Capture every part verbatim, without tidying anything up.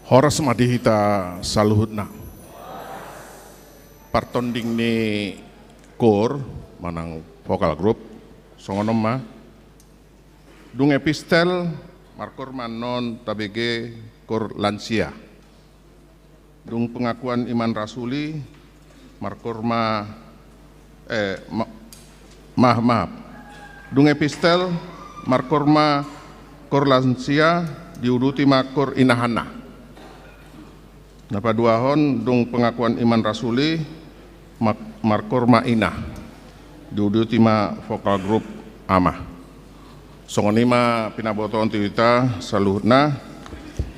Horas ma di hita saluhutna. Partonding ni kor manang vokal grup songon on ma. Dung epistel, markor ma annon tabege kor lansia. Dung pengakuan iman rasuli, markor ma, eh, ma-, maaf, maaf. Dung epistel, markor ma kor lansia, diuduti ma kor inahanna. Na paduahon, dung pengakuan iman rasuli, ma-, markor ma ina. Diuduti ma vokal grup ama. Songon i ma pinabotohon tu hita saluhutna.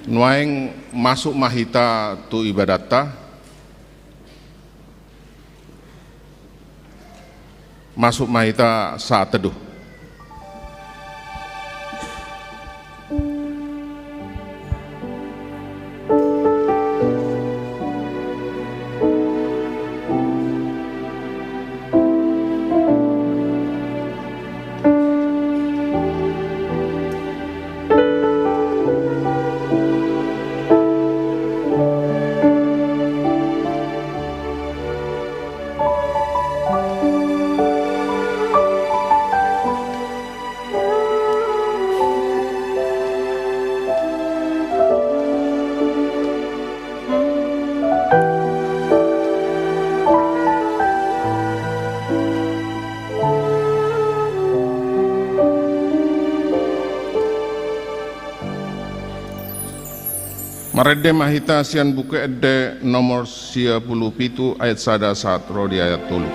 Nuaeng masuk ma hita tu ibadatta. Masuk ma hita saat teduh. Marende ma hita sian Buku Ende nomor sia pulu pitu ayat sada sahat ro di ayat tolu.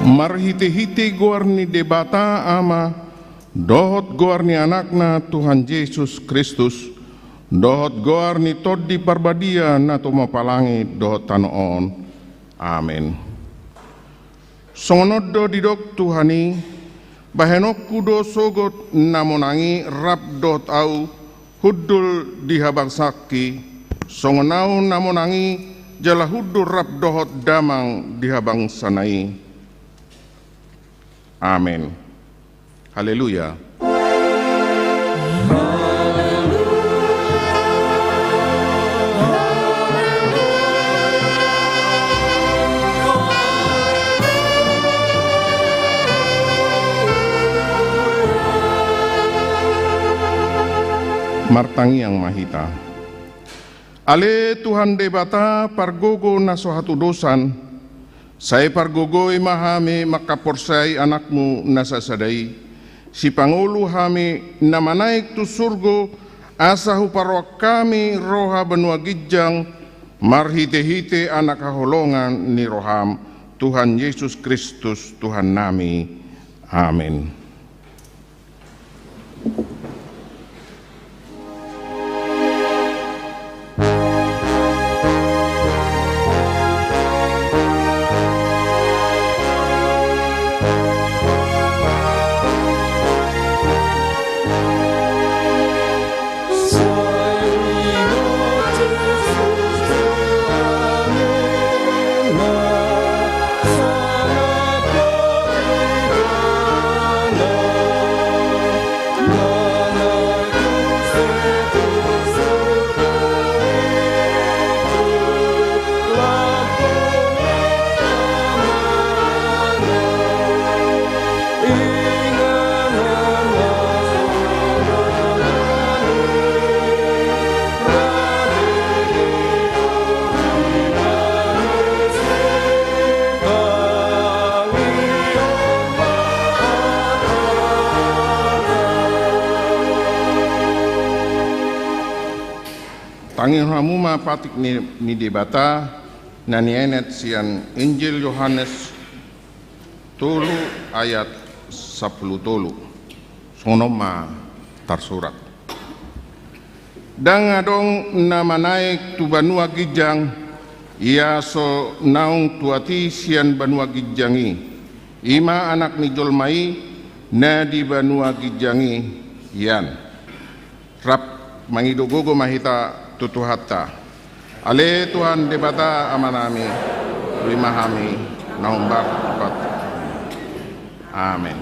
Marhite-hite goar ni Debata Ama, dohot goar ni Anakna Tuhan Jesus Kristus, dohot goar ni Tondi Parbadia na tumompa langit dohot tano on. Amen. Songon on do didok Tuhan i: Bahenonku do sogot na monang i rap dohot ahu, hundul di habangsangki, songon ahu na monang i jala hundul rap dohot damang di habangsana i. Amen. Haleluya. Martangiang ma hita. Ale Tuhan Debata, pargogo na so hatudosan, sai pargogoi ma hami mangkaporseai Anakmu na sasada i, sipangolu hami na manaek tu surgo, asa huparohahon hami roha banua ginjang, marhite-hite Anak haholongan ni roham, Tuhan Jesus Kristus Tuhannami. Amen. Tangihon hamu ma patik ni, ni Debata na nienet sian Injil Johannes tolu ayat sampulu tolu. Songon on ma tarsurat: Ndang adong na manaek tu banua ginjang, ia so naung tuat i sian banua ginjang i, i ma Anak ni jolma i na di banua ginjang i, ian. Rap mangido gogo ma hita tu Tuhanta. Ale Tuhan Debata Amanami, uli ma hami na hombar tu Huta. Amen.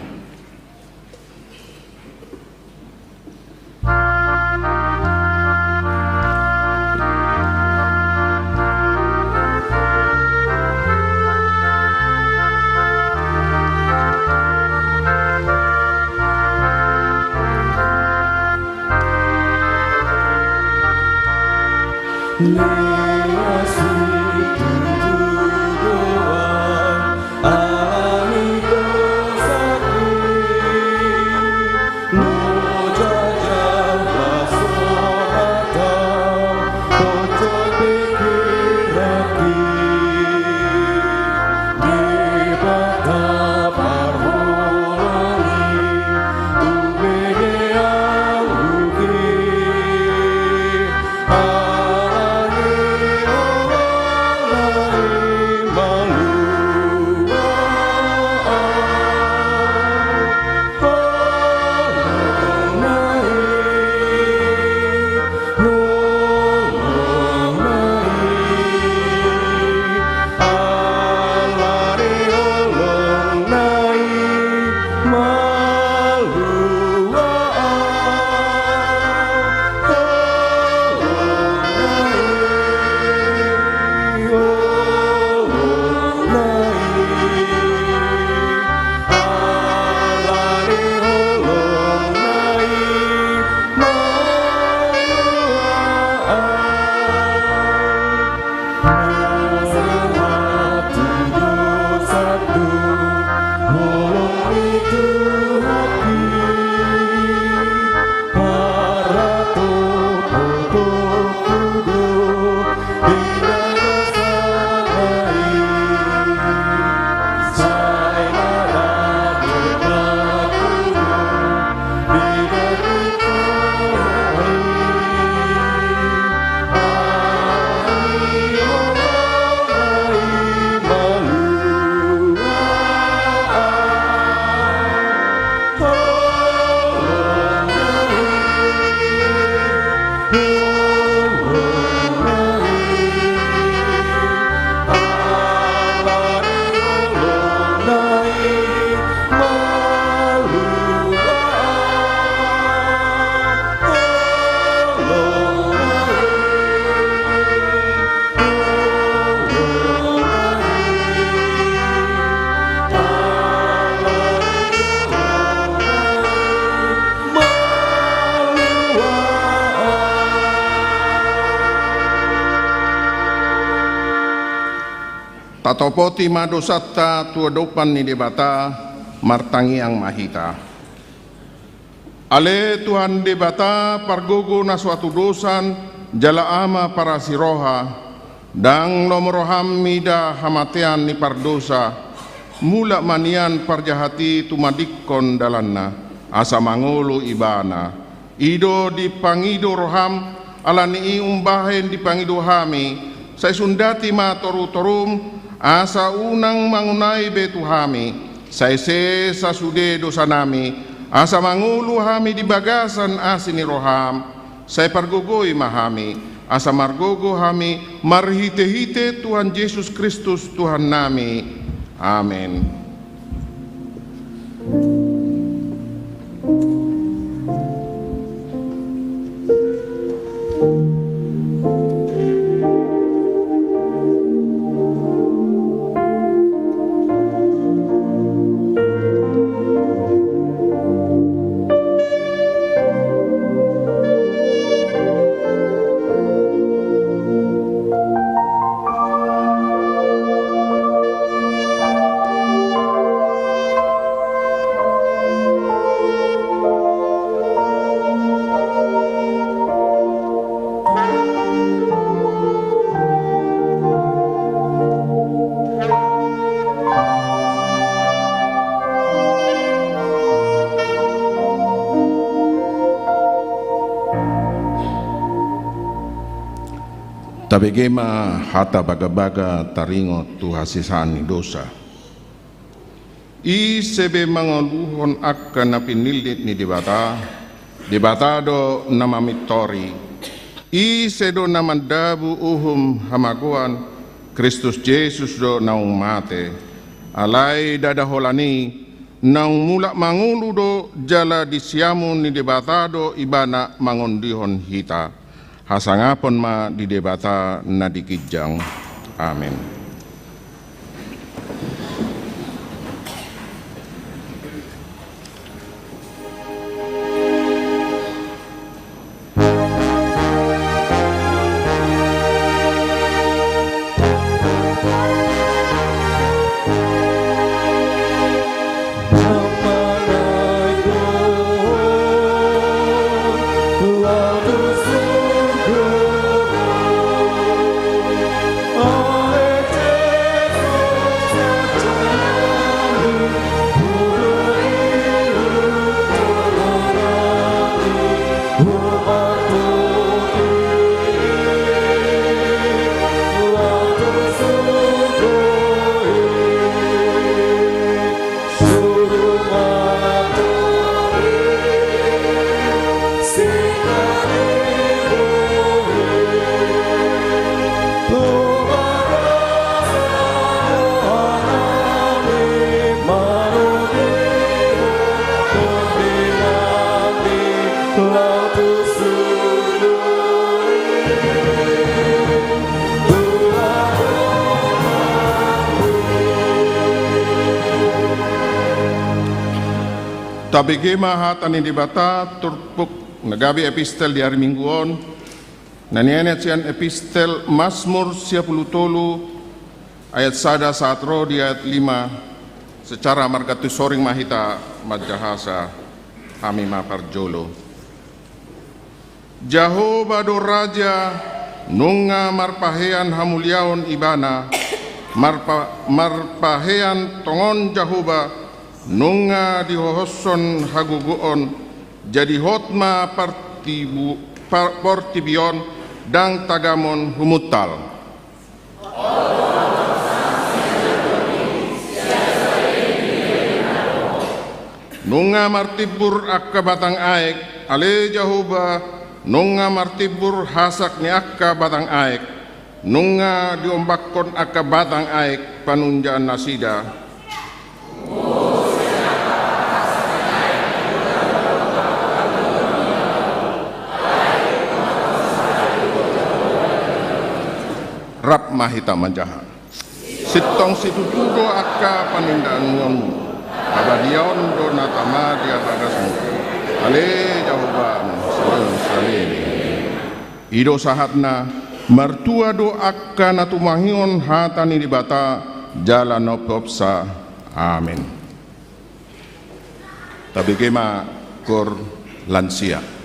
Tatopoti ma dosanta tu adopan ni Debata, martangiang ma hita. Ale Tuhan Debata, pargogo na so hatudosan, jala Ama parasi roha, ndang lomo roham mida hamatean ni pardosa, mulak ma nian parjahat i tumadingkon dalanna, asa mangolu ibana. I do dipangido roham, ala ni i umbahen dipangido hami, sai sundati ma torutorum, asa unang mangonai be tu hami, sai sesa sude dosanami, asa mangolu hami di bagasan asi ni roham, sai pargogoi ma hami, asa margogo hami marhitehite Tuhan Jesus Kristus Tuhannami. Amen. Tabege ma hata bagabaga taringot tu hasesaan ni dosa. Ise be mangoluhon angka na pinillit ni Debata, Debata do na mamintori. Ise do na mandabu uhum hamagoan, Kristus Jesus do naung mate. Alai ndada holan i, naung mulak mangolu do jala di siamun ni Debata do ibana mangondihon hita. Hasangapon ma di Debata na di ginjang. Amen. Tabege ma hata ni Debata turpuk na gabe epistel di ari Minggu on, na nienet sian epistel Masmur sia pulu tolu ayat sada sahat ro di ayat lima. Secara marganti soring ma hita manjahasa, hami ma parjolo. Jahowa do raja, nunga marpahean hamuliaon ibana, marpa-, marpahean tongon Jahowa, nunga dihohoshon hagogoon, jadi hot ma partibu-, par-, portibi on, ndang tagamon humuntal. Nunga martimbur angka batang aek, ale Jahowa, nunga martimbur hasak ni angka batang aek, nunga diombangkon angka batang aek panunjaan nasida. Rap ma hita manjaha. Sintong situtu do angka panindaonmu, habadiaon do na tama di bagasmu. Ale Jahowa, saleleng saleleng. I do sahatna, martua do angka na tumangihon hata ni Debata, jala na ompunsa. Amin. Tabege ma koor lansia.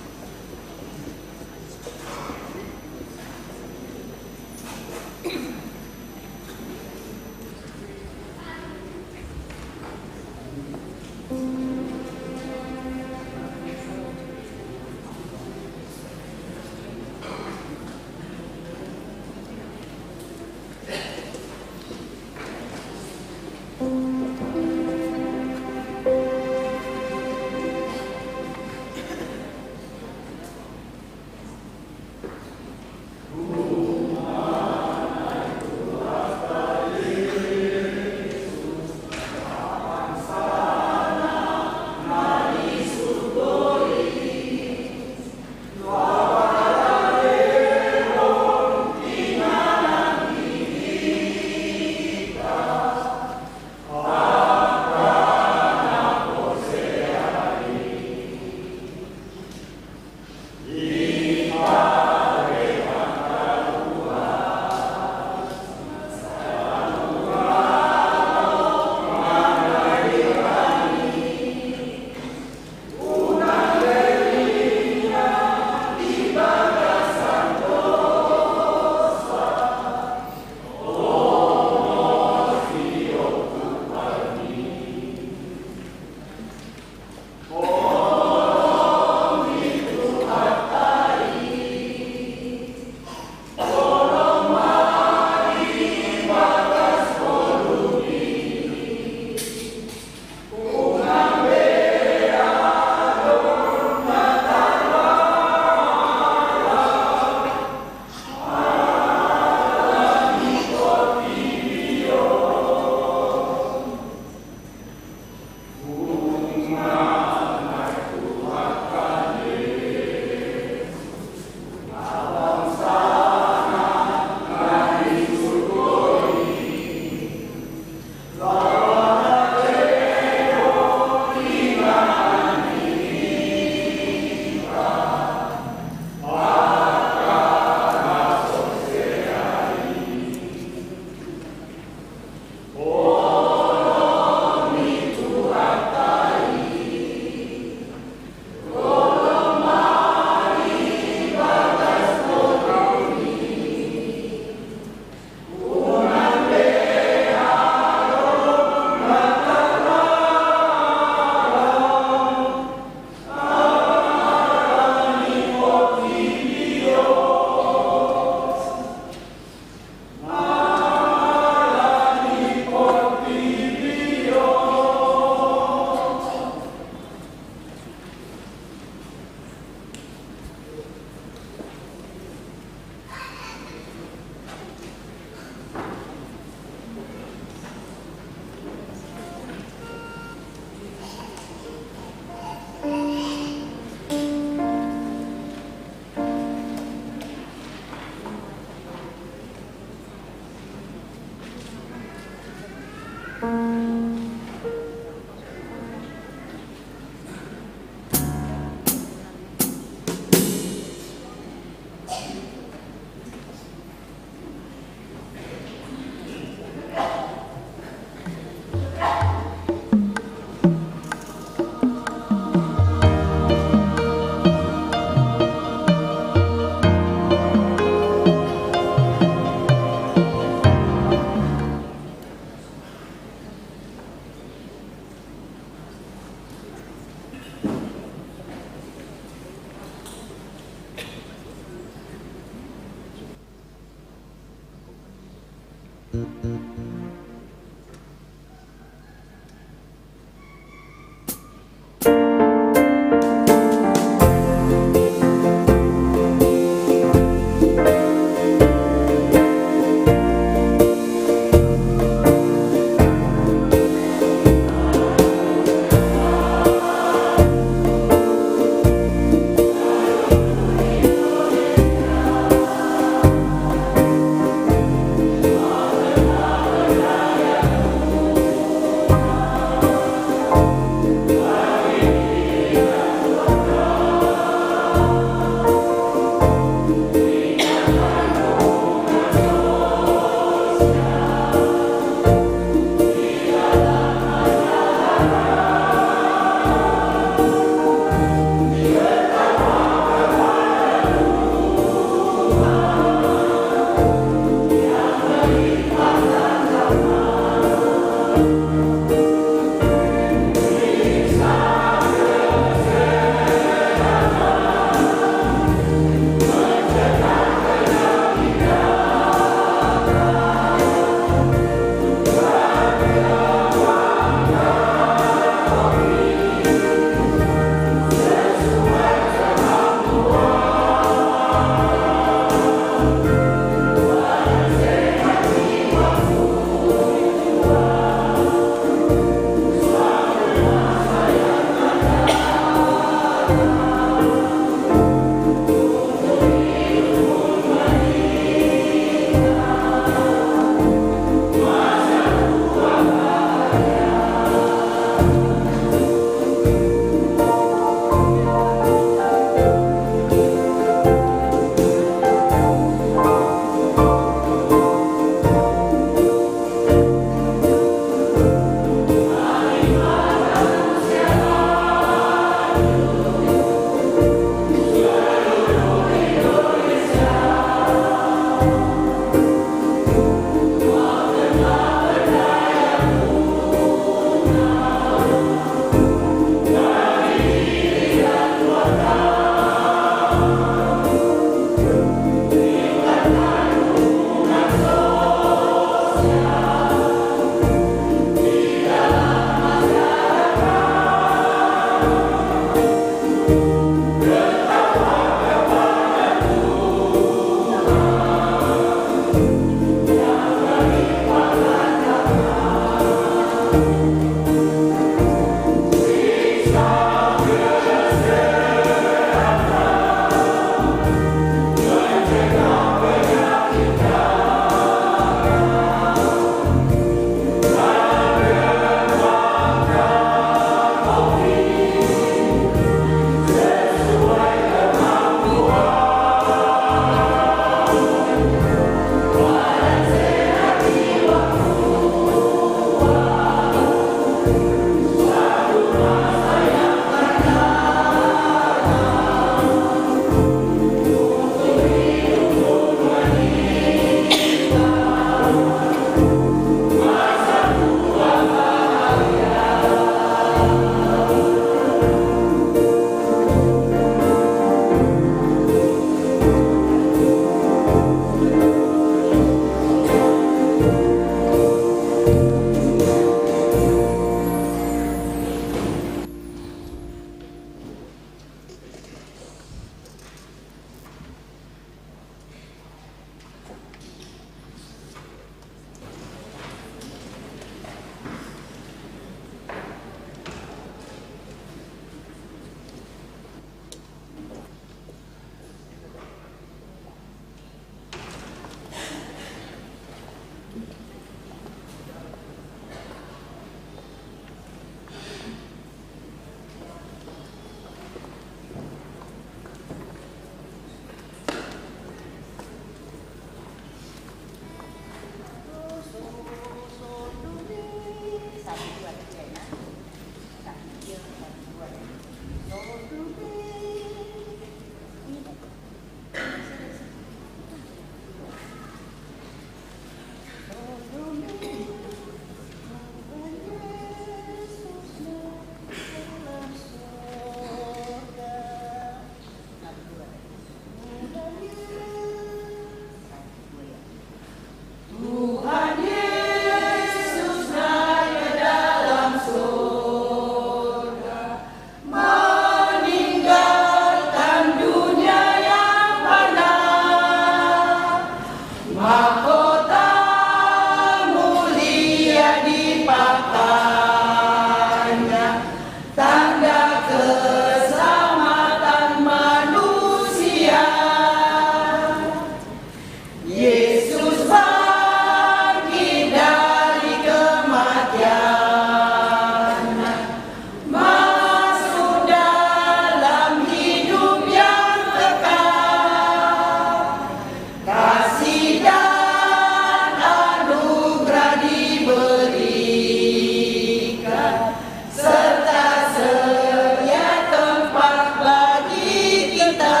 Serta sedia tempat bagi kita.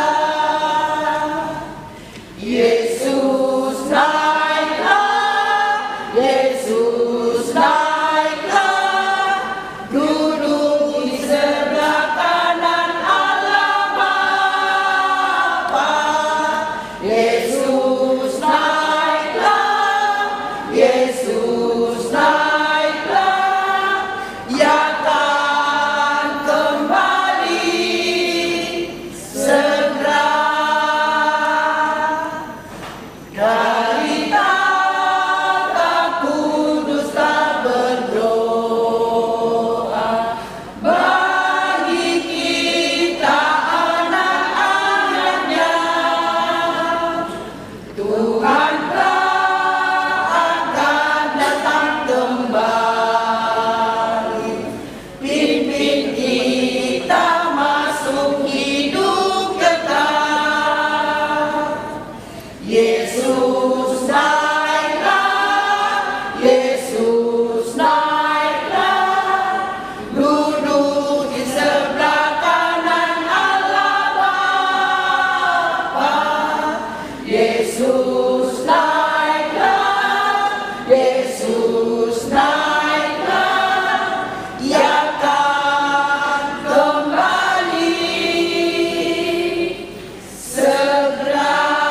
Yesus, naiklah. Yesus, naiklah. Duduk di sebelah kanan Allah Bapa. Yesus, naiklah. Yesus, naiklah. Ia akan kembali segera. Dari Tata Kudus tak berdoa bagi kita anak-anaknya. Tuhan tak akan datang kembali. Pimpin kita masuk hidup kekal. Yesus, naiklah. Yesus, naiklah. Duduk di sebelah kanan Allah Bapa. Yesus, naiklah. Yesus, naiklah. Ia akan kembali segera.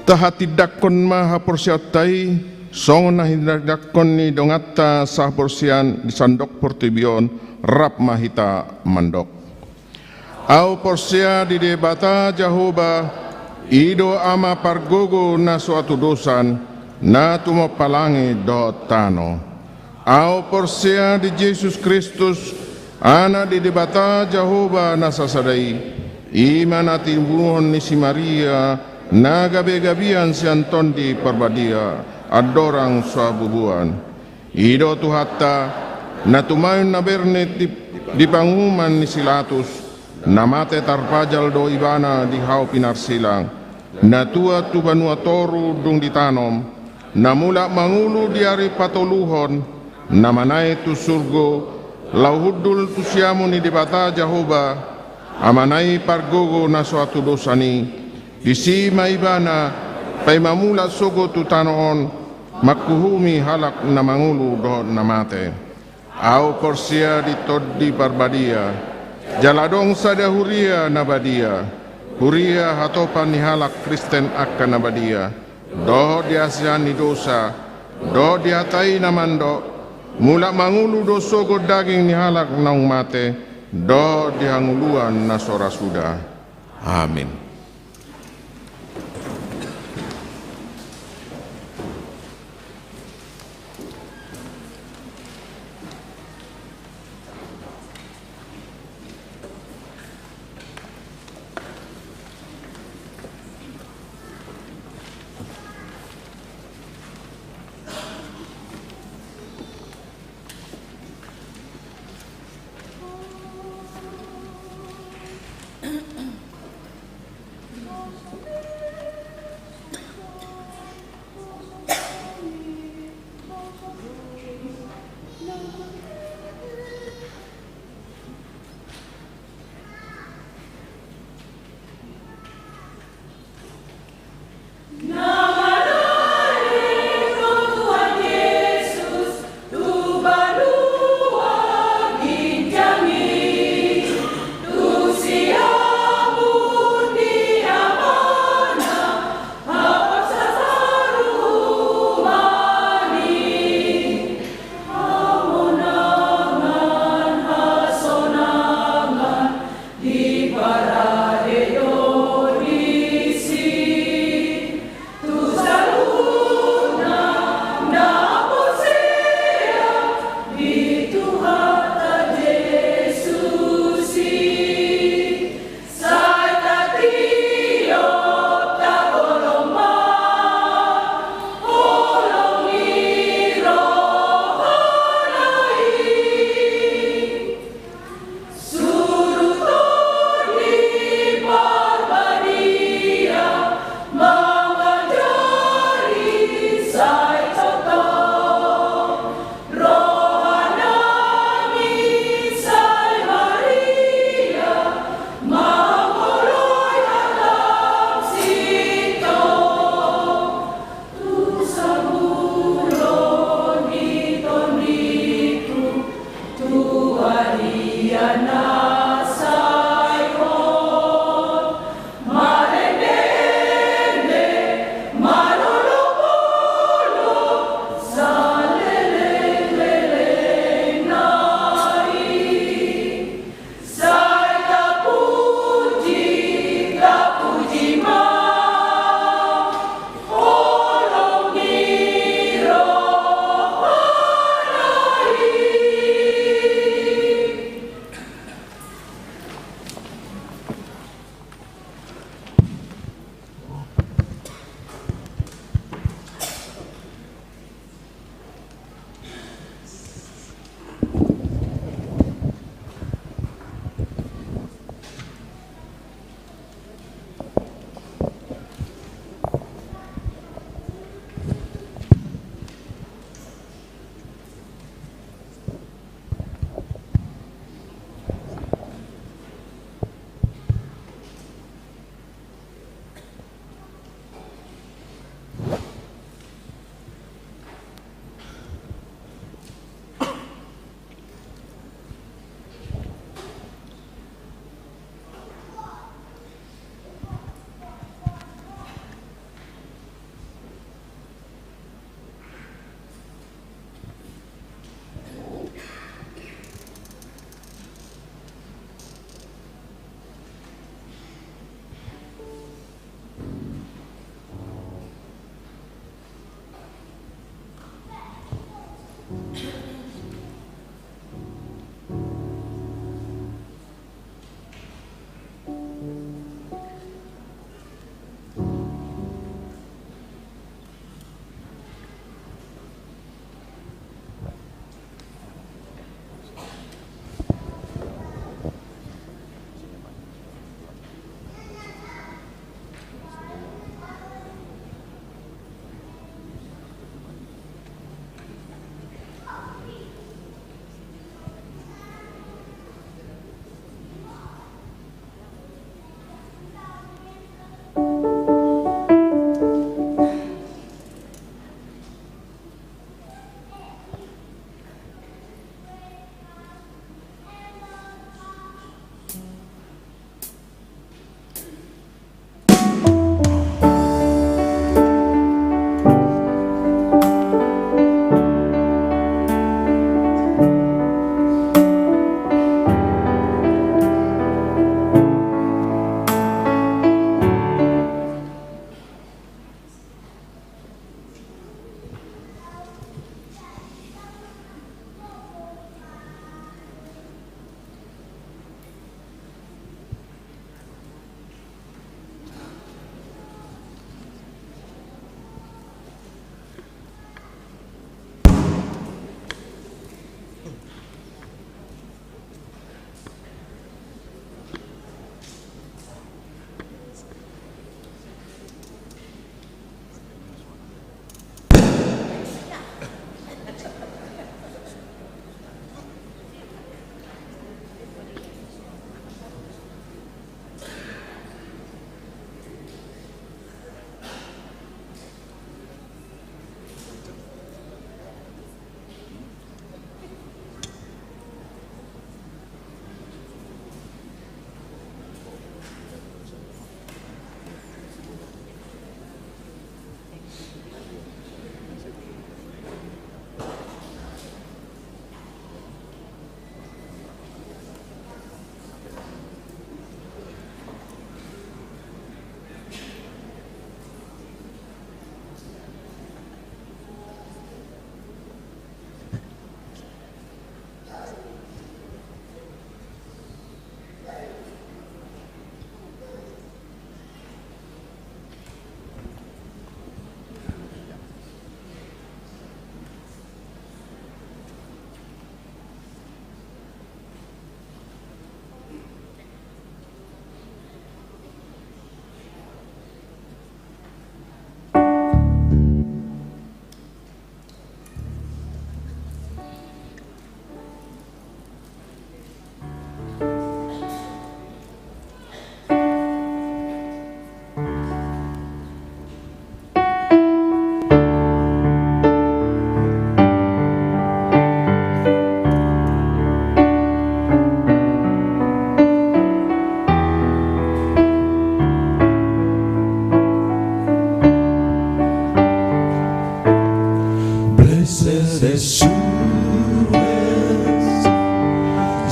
Tahatindangkon ma haporseaonta i, songon na hinatindangkon ni donganta sahaporseaon di sandok portibi on, rap ma hita mandok. Ahu porsea di Debata Jahowa, i do Ama pargogo na so hatudosan, na tumompa langit dohot tano. Ahu porsea di Jesus Kristus, Anak ni Debata Jahowa na sasada i, i ma na tinubuhon ni si Maria, na gabe gabean sian Tondi Parbadia, andorang so habubuan. I do Tuhanta, na tumangihon na bernit di, di panguhuman ni si Latus, na mate tarpajal do Ibana di hau pinarsilang, na tuat tu banua toru dung ditanom, na mulak mangolu di ari patoluhon, na manaek tu surgo, laho hundul tu siamun ni Debata Jahowa, Amana i pargogo na so atudosan i, disi ma ibana paima mulak sogot tu tano on, manghuhumi halak na mangolu dohot na mate. Ahu porsea di Tondi Parbadia, jala adong sada huria na badia, huria hatopan ni halak Kristen angka na badia, dohot di hasesaan ni dosa, dohot di hata i na mandok, mulak mangolu do sogot daging ni halak naung mate, dohot di hangoluan na so ra suda. Amin.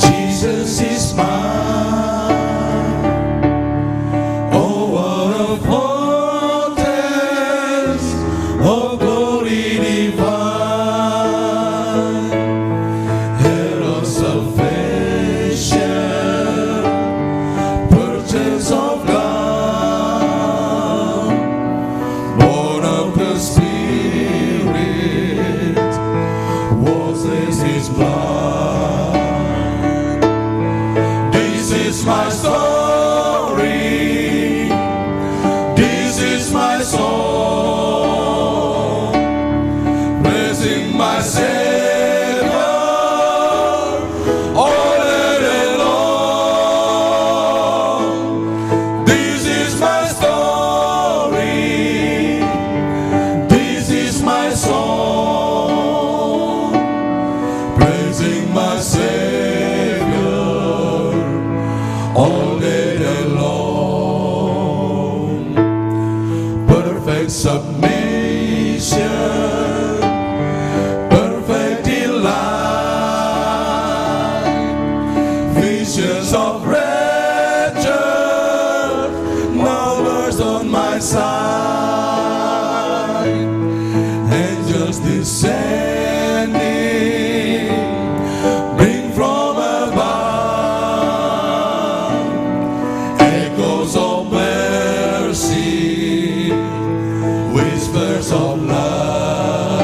Jesus is mine. Oh, what a foretaste of glory divine, heir of salvation, purchase of God, born of the Spirit, washed in His blood. This is my story. This is my song, praising my Savior all the day long. This is my story. This is my song, praising my Savior all the day long. Perfect submission, perfect delight, visions of rapture, no worse on my side. Angels descending, bring from above echoes of mercy, whispers of love.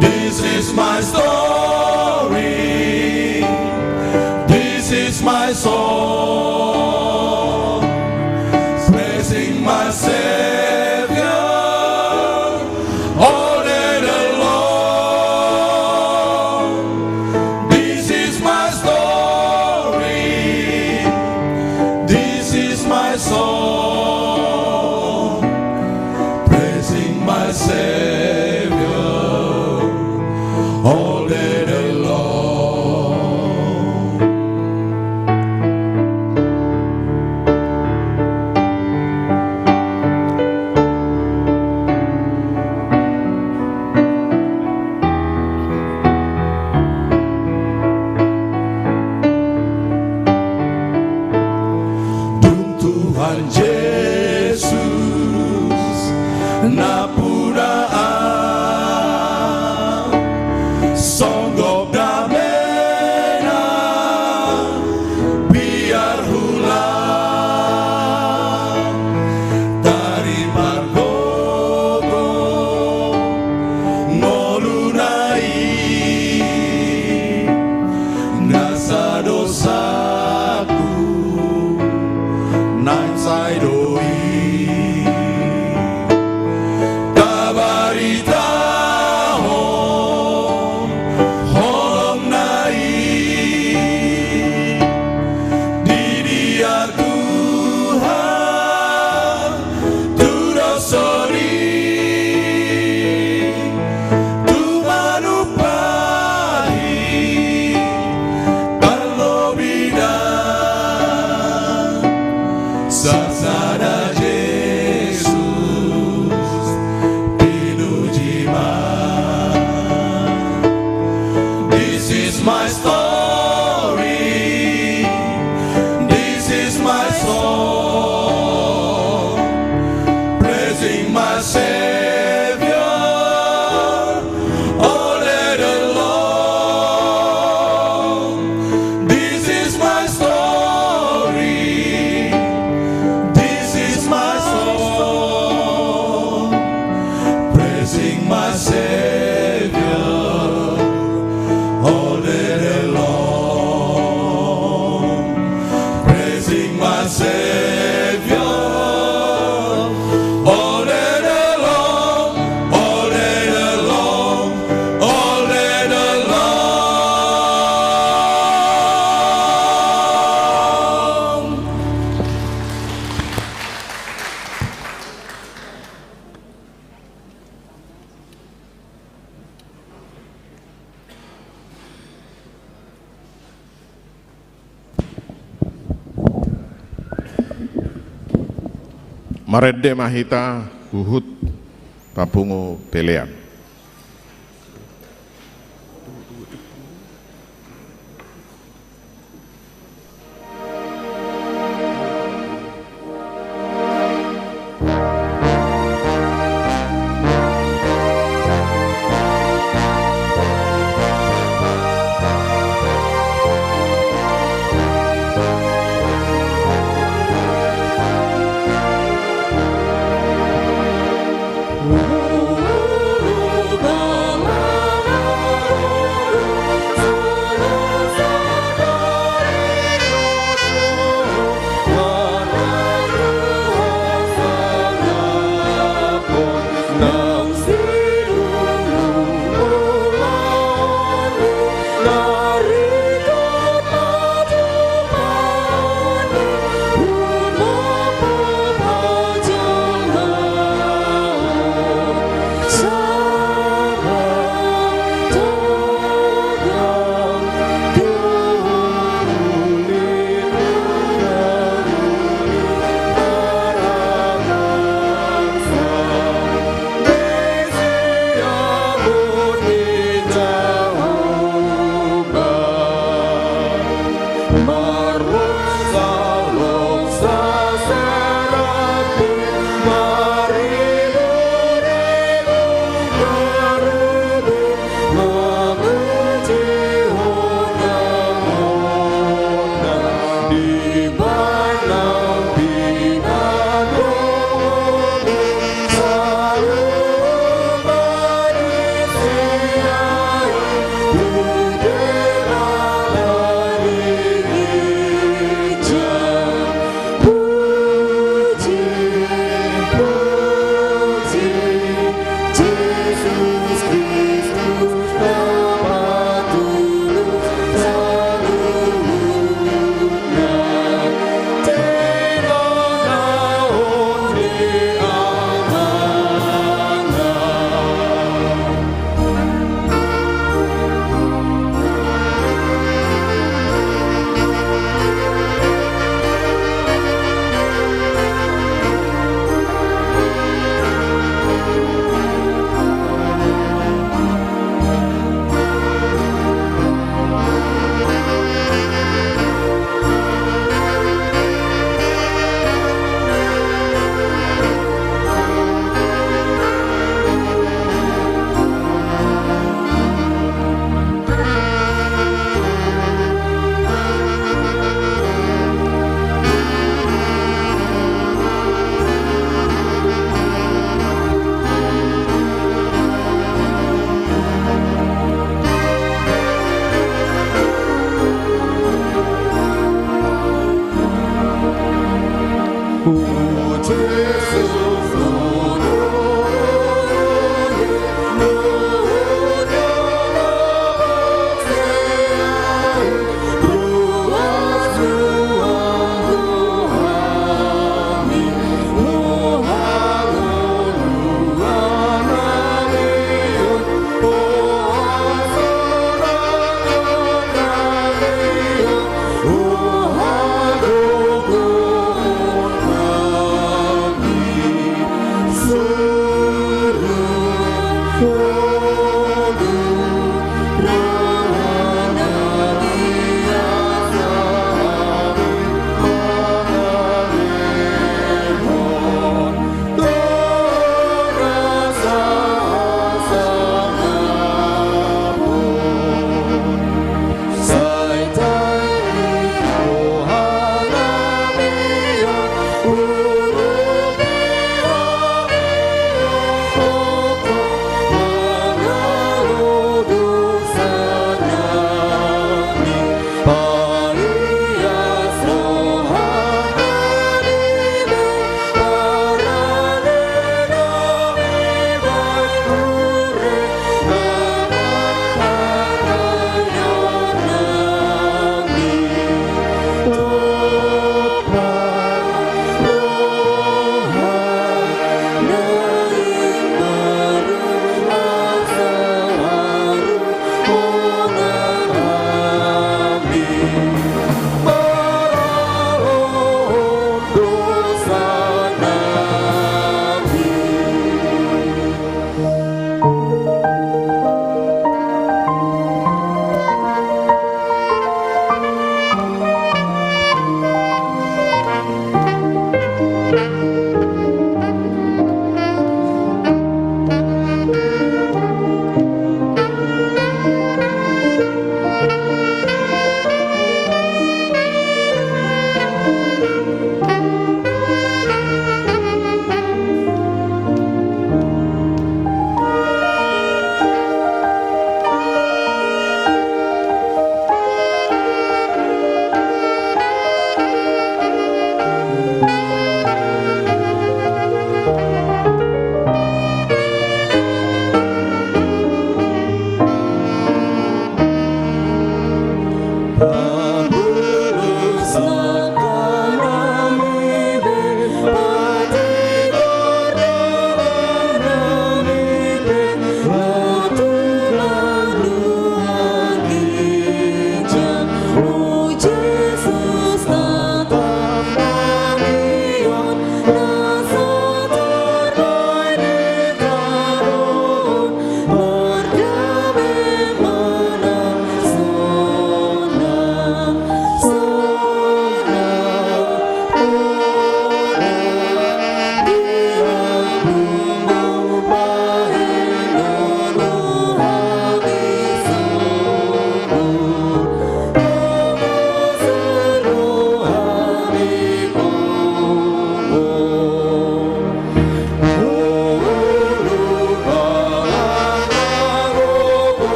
This is my story. This is my song, praising my Savior all day long. This is my story. This is my song, praising my Savior all the day long. Dung Tuhan Jesus napuran, songgop damena biar hulan, taripargogo ngoluna i, nasa dosaku naeng sai do i tabaritahon holongna i. Di dia Tuhan tudoson i, tumanumpahi parlobidan, sasada Jesus pinuji ma. This is my story. This is my song, praising my Savior all the day long. This is my story. This is my song, praising my Savior all the day long, praising my Savior all the day long, all the day long, all the day long. Marende ma hita huhut tapungu pelean.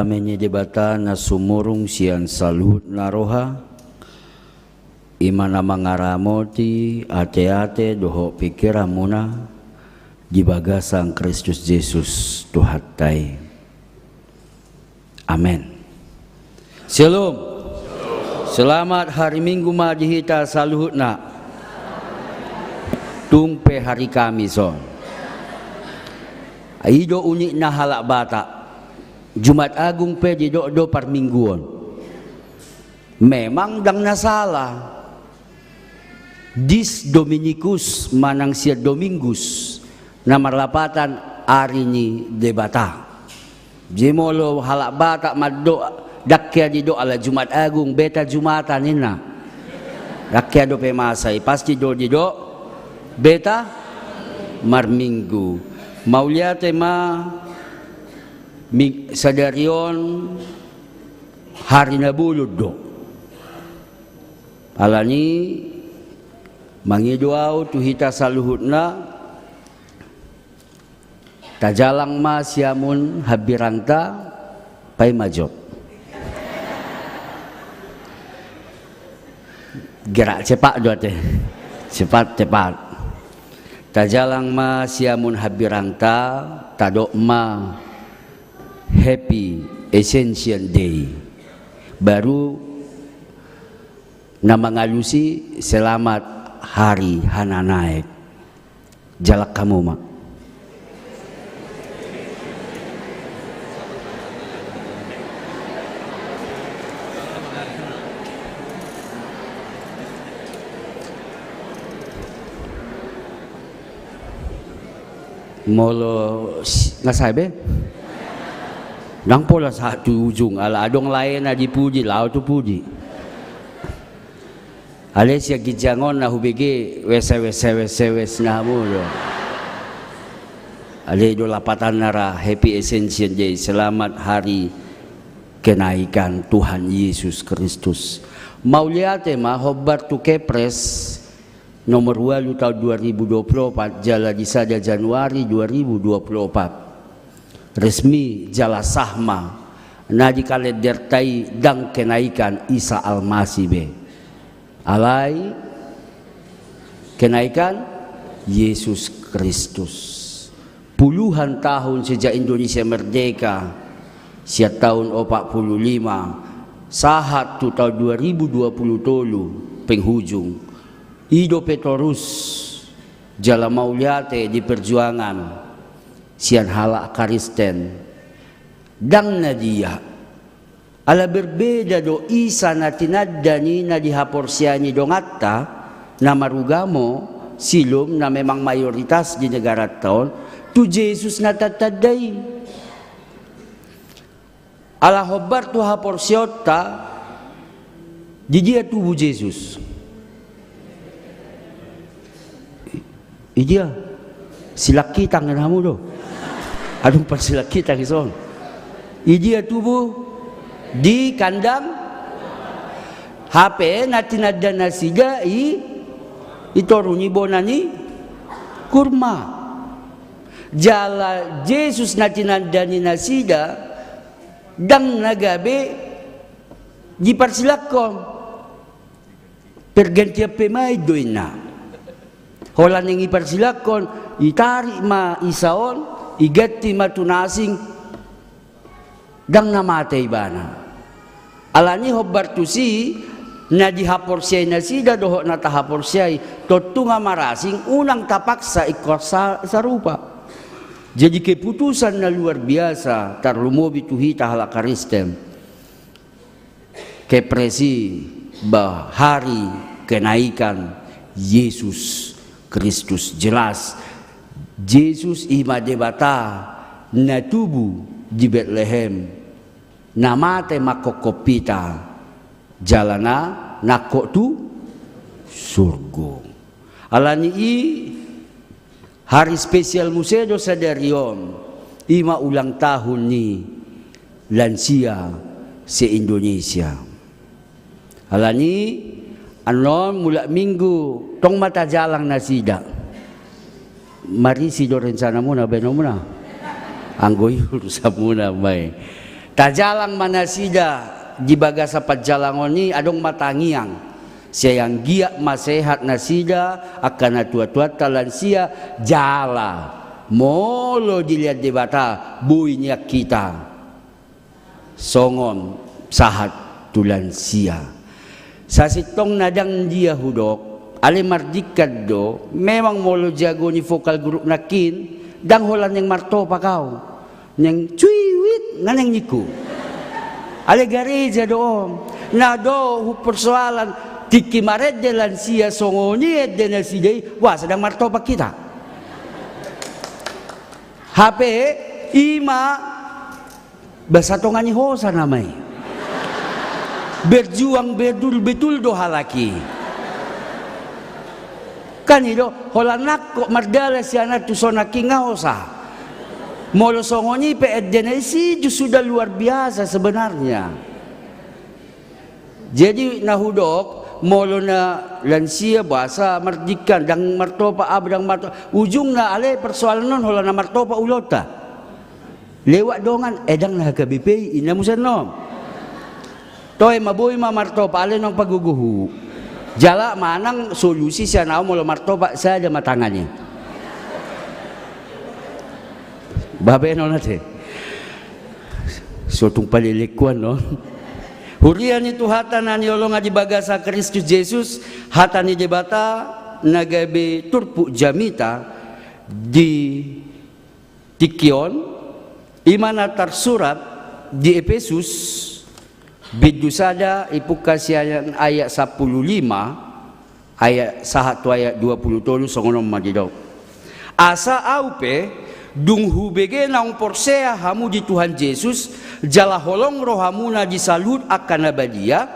Dame ni Debata na sumurung sian saluhut na roha, i ma na mangaramoti ateate dohot pingkiranmuna di bagasan Kristus Jesus Tuhanta i. Amen. Shalom. Selamat hari Minggu ma di hita saluhutna. Tung pe hari Kamis on. I do unikna halak Batak. Jumat Agung pe didok do parmingguon. Memang ndang na sala. Dis Dominicus manang sian Dominggus, na marlapatan ari ni Debata. Jadi molo halak Batak mandok, ndang hea didok ala Jumat Agung, Beta Jumatan ninna. Ndang hea dope masa i, pasti do didok Beta Marminggu. Mauliate ma, mi-, sadari on hari na bolon do. Alani mangido ahu tu hita saluhutna, tajalang ma siamun hambirangta, paima jop. Gerak cepat do ate. Cepat, cepat. Tajalang ma siamun hambirangta, tadok ma Happy Ascension Day. Baru na mangalusi selamat hari hananaek. Jalang hamu ma. Molo si-, nga sae be? Ndang pola sahat tu ujung, ala adong lae na di pudi, laho tu pudi. Alai sian ginjang on na hubege, wes, wes, wes, wes, na hamu do. Alai do lapatanna ra, Happy Ascension Day, selamat hari kenaikan Tuhan Yesus Kristus. Mauliate ma, hombar tu Kepres nomor ualu tahun dua ribu dua puluh opat, jala di sada Januari dua ribu dua puluh opat. Resmi jala sah ma, na di kalenderta i ndang kenaikan Isa Almasih be. Alai kenaikan Yesus Kristus. Puluhan tahun sejak Indonesia merdeka, sian tahun opat puluh lima, sahat tu tahun dua ribu dua puluh tolu, penghujung. I dope torus, jala mauliate di perjuangan sian halak Kristen. Ndang na dia. Ala berbeda do Isa na tinanda ni na di haporseai ni donganta, na marugamo, Silom, na memang mayoritas di negaranta on, tu Jesus na tatanda i. Ala hombar tu haporseaonta, di dia tubu Jesus? I dia? Silangkitang na hamu do. Adong parsilangkitang i son. I dia tubu? Di kandang. Hape na tinanda nasida i, i toru ni bona ni kurma. Jala Jesus na tinanda ni nasida, ndang na gabe diparsilangkon. Pergantian pemain do inna. Holan naeng diparsilangkon, ditarik ma Isa on, diganti ma tu na asing, ndang na mate ibana. Alani hombar tusi, na dihaporseai nasida dohot na tahaporseai, tontu nga marasing, unang tapaksa ingkon sa-, sarupa. Jadi keputusan na luar biasa, tarlumobi tu hita halak Kristen. Kepres i, bah, hari kenaikan Yesus Kristus. Jelas, Jesus i ma Debata na tubu di Betlehem, na mate manghophop hita, jala na nangkok tu surgo. Alani i, hari spesial muse do sadari on, i ma ulang tahun ni lansia se-Indonesia. Alani, annon mulak Minggu, tong ma tajalang nasida. Marisi do rencanamuna, baenonmuna. Anggo i urusanmuna ma i. Tajalang ma nasida di bagasan panjalangon i, adong ma tangiang. Sai anggiat ma sehat nasida, angka natuatuanta, lansia, jala molo dilehon Debata boi nian hita songon sahat tu lansia. Sasintongna ndang dia hudok, alai mardingkan do, memang molo jago ni vokal grup nangkin, ndang holan naeng martopak au. Naeng cuiwit, nga naeng ningku. Alai gareja do on. Na do hu persoalan, tingki marende lansia songon i ende nasida i, boasa ndang martopak hita. Hape, i ma basa tonga ni hosa nama i. Berjuang betul-betul do halak i. Kan i do, holan nangkok mardalan sian an tu son nangkin nga hosa. Molo songon i pe endena i si, justru sudah luar biasa sebenarnya. Jadi na hudok, molo na lansia boasa mardingkan, ndang martopak, ah, ndang martopak. Ujungna alai persoalan on holan na martopak ulaonta. Lewat dongan, eh, ndang na H K B P i, inna muse annon. Toe ma boi ma martopak, alai naung pagogohu. Jala manang solusi sian au molo martopak, sadia ma tangan i. Babenon ate. So tung palelekuan, no? Huria ni Tuhanta na hinaholongan di bagasan Kristus Jesus, hata ni Debata na gabe turpuk jamita di tingki on, i ma na tarsurat di Epesus, bindu sada, ipungka sian ayat sampulu lima, ayat sahat tu ayat dua pulu tolu, songon on ma didok. Asa au pe, dung hubege naung porsea hamu di Tuhan Jesus, jala holong rohamuna di saluhut angka na badia,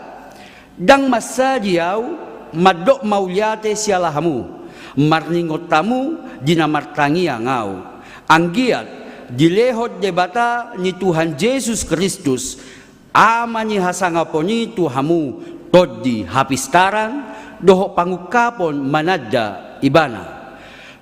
ndang mansadi au mandok mauliate siala hamu, marningot hamu di na martangiang au. Anggiat dilehon Debata ni Tuhan Jesus Kristus, Ama ni hasangapon i, tu hamu tondi hapistaran dohot pangungkapon mananda Ibana.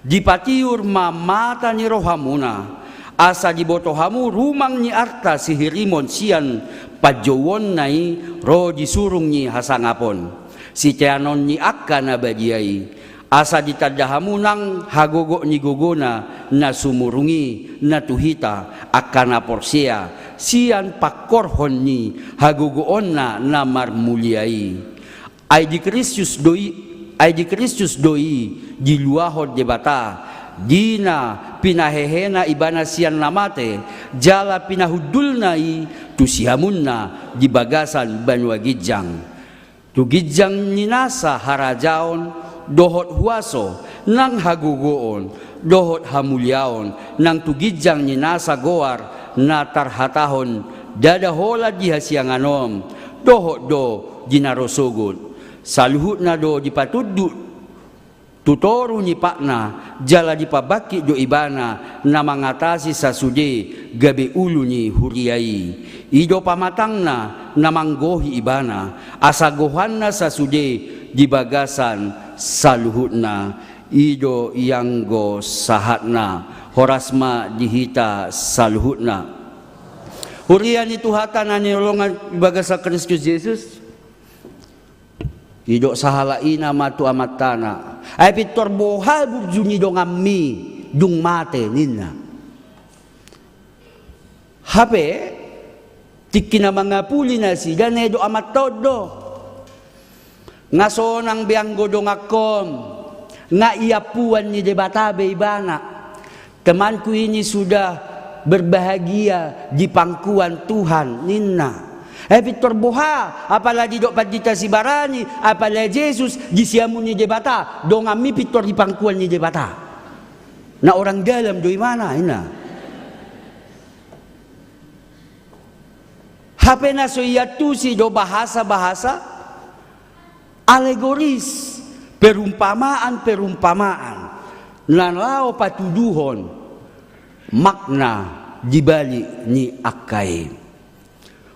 Dipatiur ma mata ni rohamuna, asa diboto hamu rumang ni arta sihirimon sian panjouonna i ro di surung ni hasangapon, siteanon ni angka na badia i, asa ditanda hamu nang hagogot ni gogona na sumurung i, na tu hita angka na porsea, sian pangkorhon ni hagogoonna na marmulia i. Ai di Kristus do i, ai di Kristus do i diluahon Debata, di na pinahehena Ibana sian na mate, jala pinahundulna i tu siamunna di bagasan banua ginjang. Tu ginjang ni nasa harajaon dohot huaso, nang hagogoon dohot hamuliaon, nang tu ginjang ni nasa goar na tarhatahon ndada holan di hasiangan on, dohot do di na ro sogot. Saluhutna do dipatunduk tu toru ni patna, jala dipabangkit do Ibana na mangatasi sasude gabe ulu ni huria i. I do pamatangna na manggohi Ibana, asa gohanna sasude di bagasan saluhutna. I do ianggo sahatna. Horas ma di hita saluhutna. Huria ni Tuhanta na hinaholongan di bagasan Kristus Jesus. Didok sahalak ina ma tu amantana, ai pintor boha burju ni donganmi dung mate, ninna. Hape tingki na mangapuli nasida, na didok amanta on do, nga sonang be anggo donganhon, nga iampuan ni Debata be ibana. Temanku ini sudah berbahagia di pangkuan Tuhan, ninna. Eh, pintor boha, apala didok Pandita Sibarani, apala Jesus, di siamun ni Debata, donganmi pintor di pangkuan ni Debata. Na orang dalam do ibana, ninna. Hape na so iantusi do bahasa-bahasa alegoris, perumpamaan-perumpamaan na laho patuduhon makna di balik ni angka i.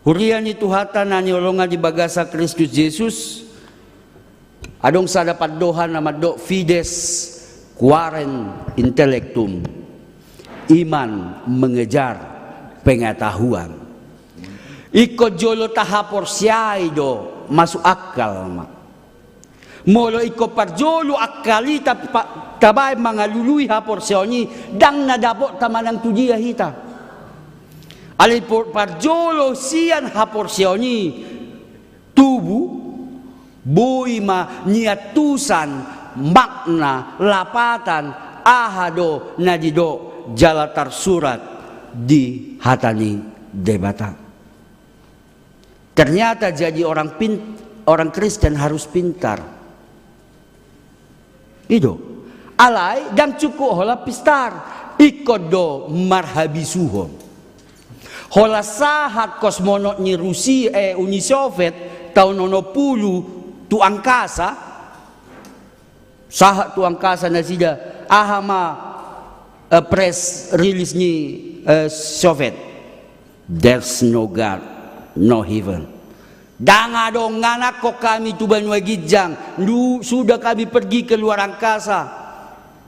Huria ni Tuhanta na hinaholongan di bagasan Kristus Jesus, adong sada pandohan na mandok fides quaerent intellectum, iman mengejar pengetahuan. Ingkon jolo tahaporseai do, masuk akal ma. Molo ingkon parjolo akal i tapa-, tabaen mangalului haporseaon i, ndang na dapotta manang tu dia hita. Alai por-, parjolo sian haporseaon i tubu, boi ma niantusan makna lapatan aha do na didok jala tarsurat di hata ni Debata. Ternyata jadi orang pin-, orang Kristen harus pintar. I do. Alai ndang cukup holan pintar, ingkon do marhabisuhon. Holan sahat kosmonot ni Rusia, eh, Uni Soviet, taon onom pulu tu angkasa, sahat tu angkasa nasida, aha ma, eh, press release ni, eh, Soviet? There's no God, no heaven. Ndang adong, nga nangkok hami tu banua ginjang, ndu-, sudah kami pergi ke luar angkasa.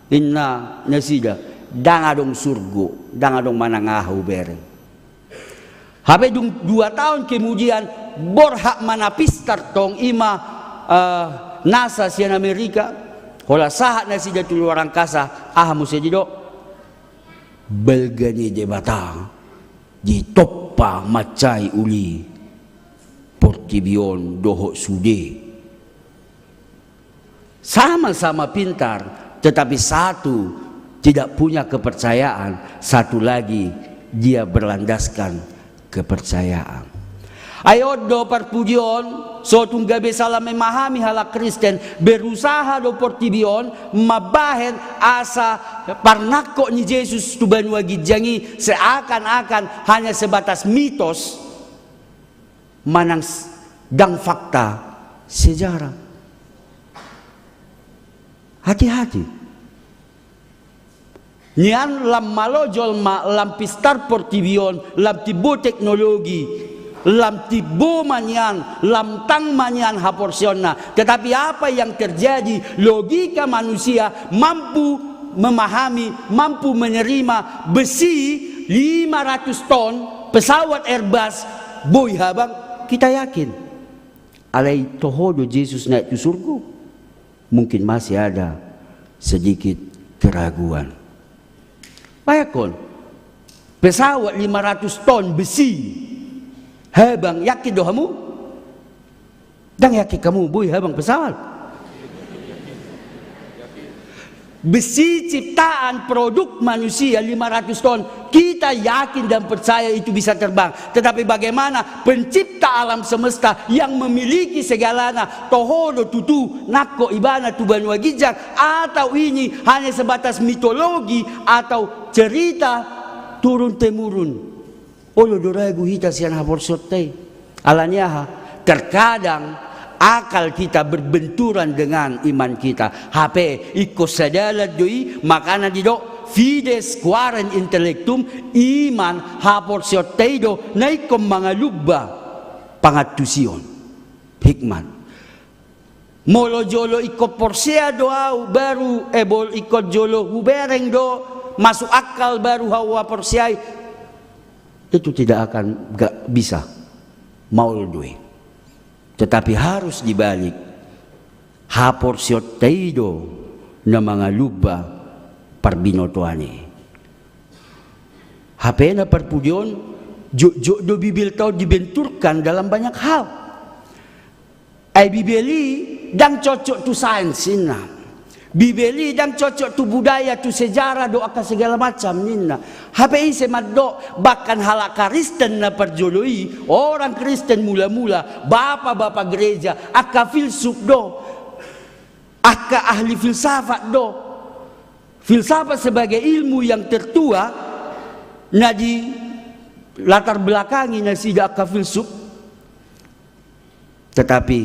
Inna nasida, ndang adong surgo, ndang adong manang aha hubereng. Hape dung dua taon kemudian, borhat ma na pistar tong, i ma, eh, NASA sian Amerika, holan sahat nasida tu luar angkasa, aha muse didok? Balga ni Debata ditompa mansai uli portibi on dohot sude. Sama-sama pintar, tetapi satu tidak punya kepercayaan, satu lagi dia berlandaskan kepercayaan. Ai on do parpudi on, so tung gabe salah memahami halak Kristen, berusaha do portibi on mambahen asa parnangkok ni Jesus tu banua ginjang i seakan-akan hanya sebatas mitos, manang s-, ndang fakta sejarah. Hati-hati. Nian lam malo jolma, lam pistar portibi on, lam timbo teknologi, lam timbo ma nian, lam tang ma nian haporseaonna. Tetapi apa yang terjadi? Logika manusia mampu memahami, mampu menerima besi lima ratus ton, pesawat Airbus boi habang, kita yakin. Alai toho do Jesus naik tu surgo? Mungkin masih ada sedikit keraguan. Bayangkon, pesawat lima ratus ton besi habang, yakin do hamu? Ndang yakin hamu boi habang pesawat? Besi ciptaan produk manusia lima ratus ton, kita yakin dan percaya itu bisa terbang. Tetapi bagaimana pencipta alam semesta yang memiliki segalana, toho do tutu nangkok ibana tu banua ginjang, atau ini hanya sebatas mitologi atau cerita turun temurun? Olo do ragu hita sian haporseaonta i. Alani aha? Terkadang akal kita berbenturan dengan iman kita. Hape ingkon sadalan do i, makana didok fides quaerant intellectum, iman, haporseaonta i do na ingkon mangalumba pangantusion, hikmat. Molo jolo ingkon porsea do au, baru, eh, molo ingkon jolo hubereng do, masuk akal, baru au huporseai, itu tidak akan, nggak bisa. Maol do i. Tetapi harus dibalik. Haporseaonta i do na mangalumba parbinotoan i. Hape na parpudi on, jotjot do Bibelta on dibenturkan dalam banyak hal. Ai Bibel i ndang cocok tu sains, ninna. Bibel i ndang cocok tu budaya, tu sejarah dohot angka segala macam, ninna. Hape ise mandok, bahkan halak Kristen na parjolo i, orang Kristen mula-mula, bapa-bapa gereja, angka filsuf do, angka ahli filsafat do. Filsafat sebagai ilmu yang tertua, na dilatar belakangi nasida angka filsuf. Tetapi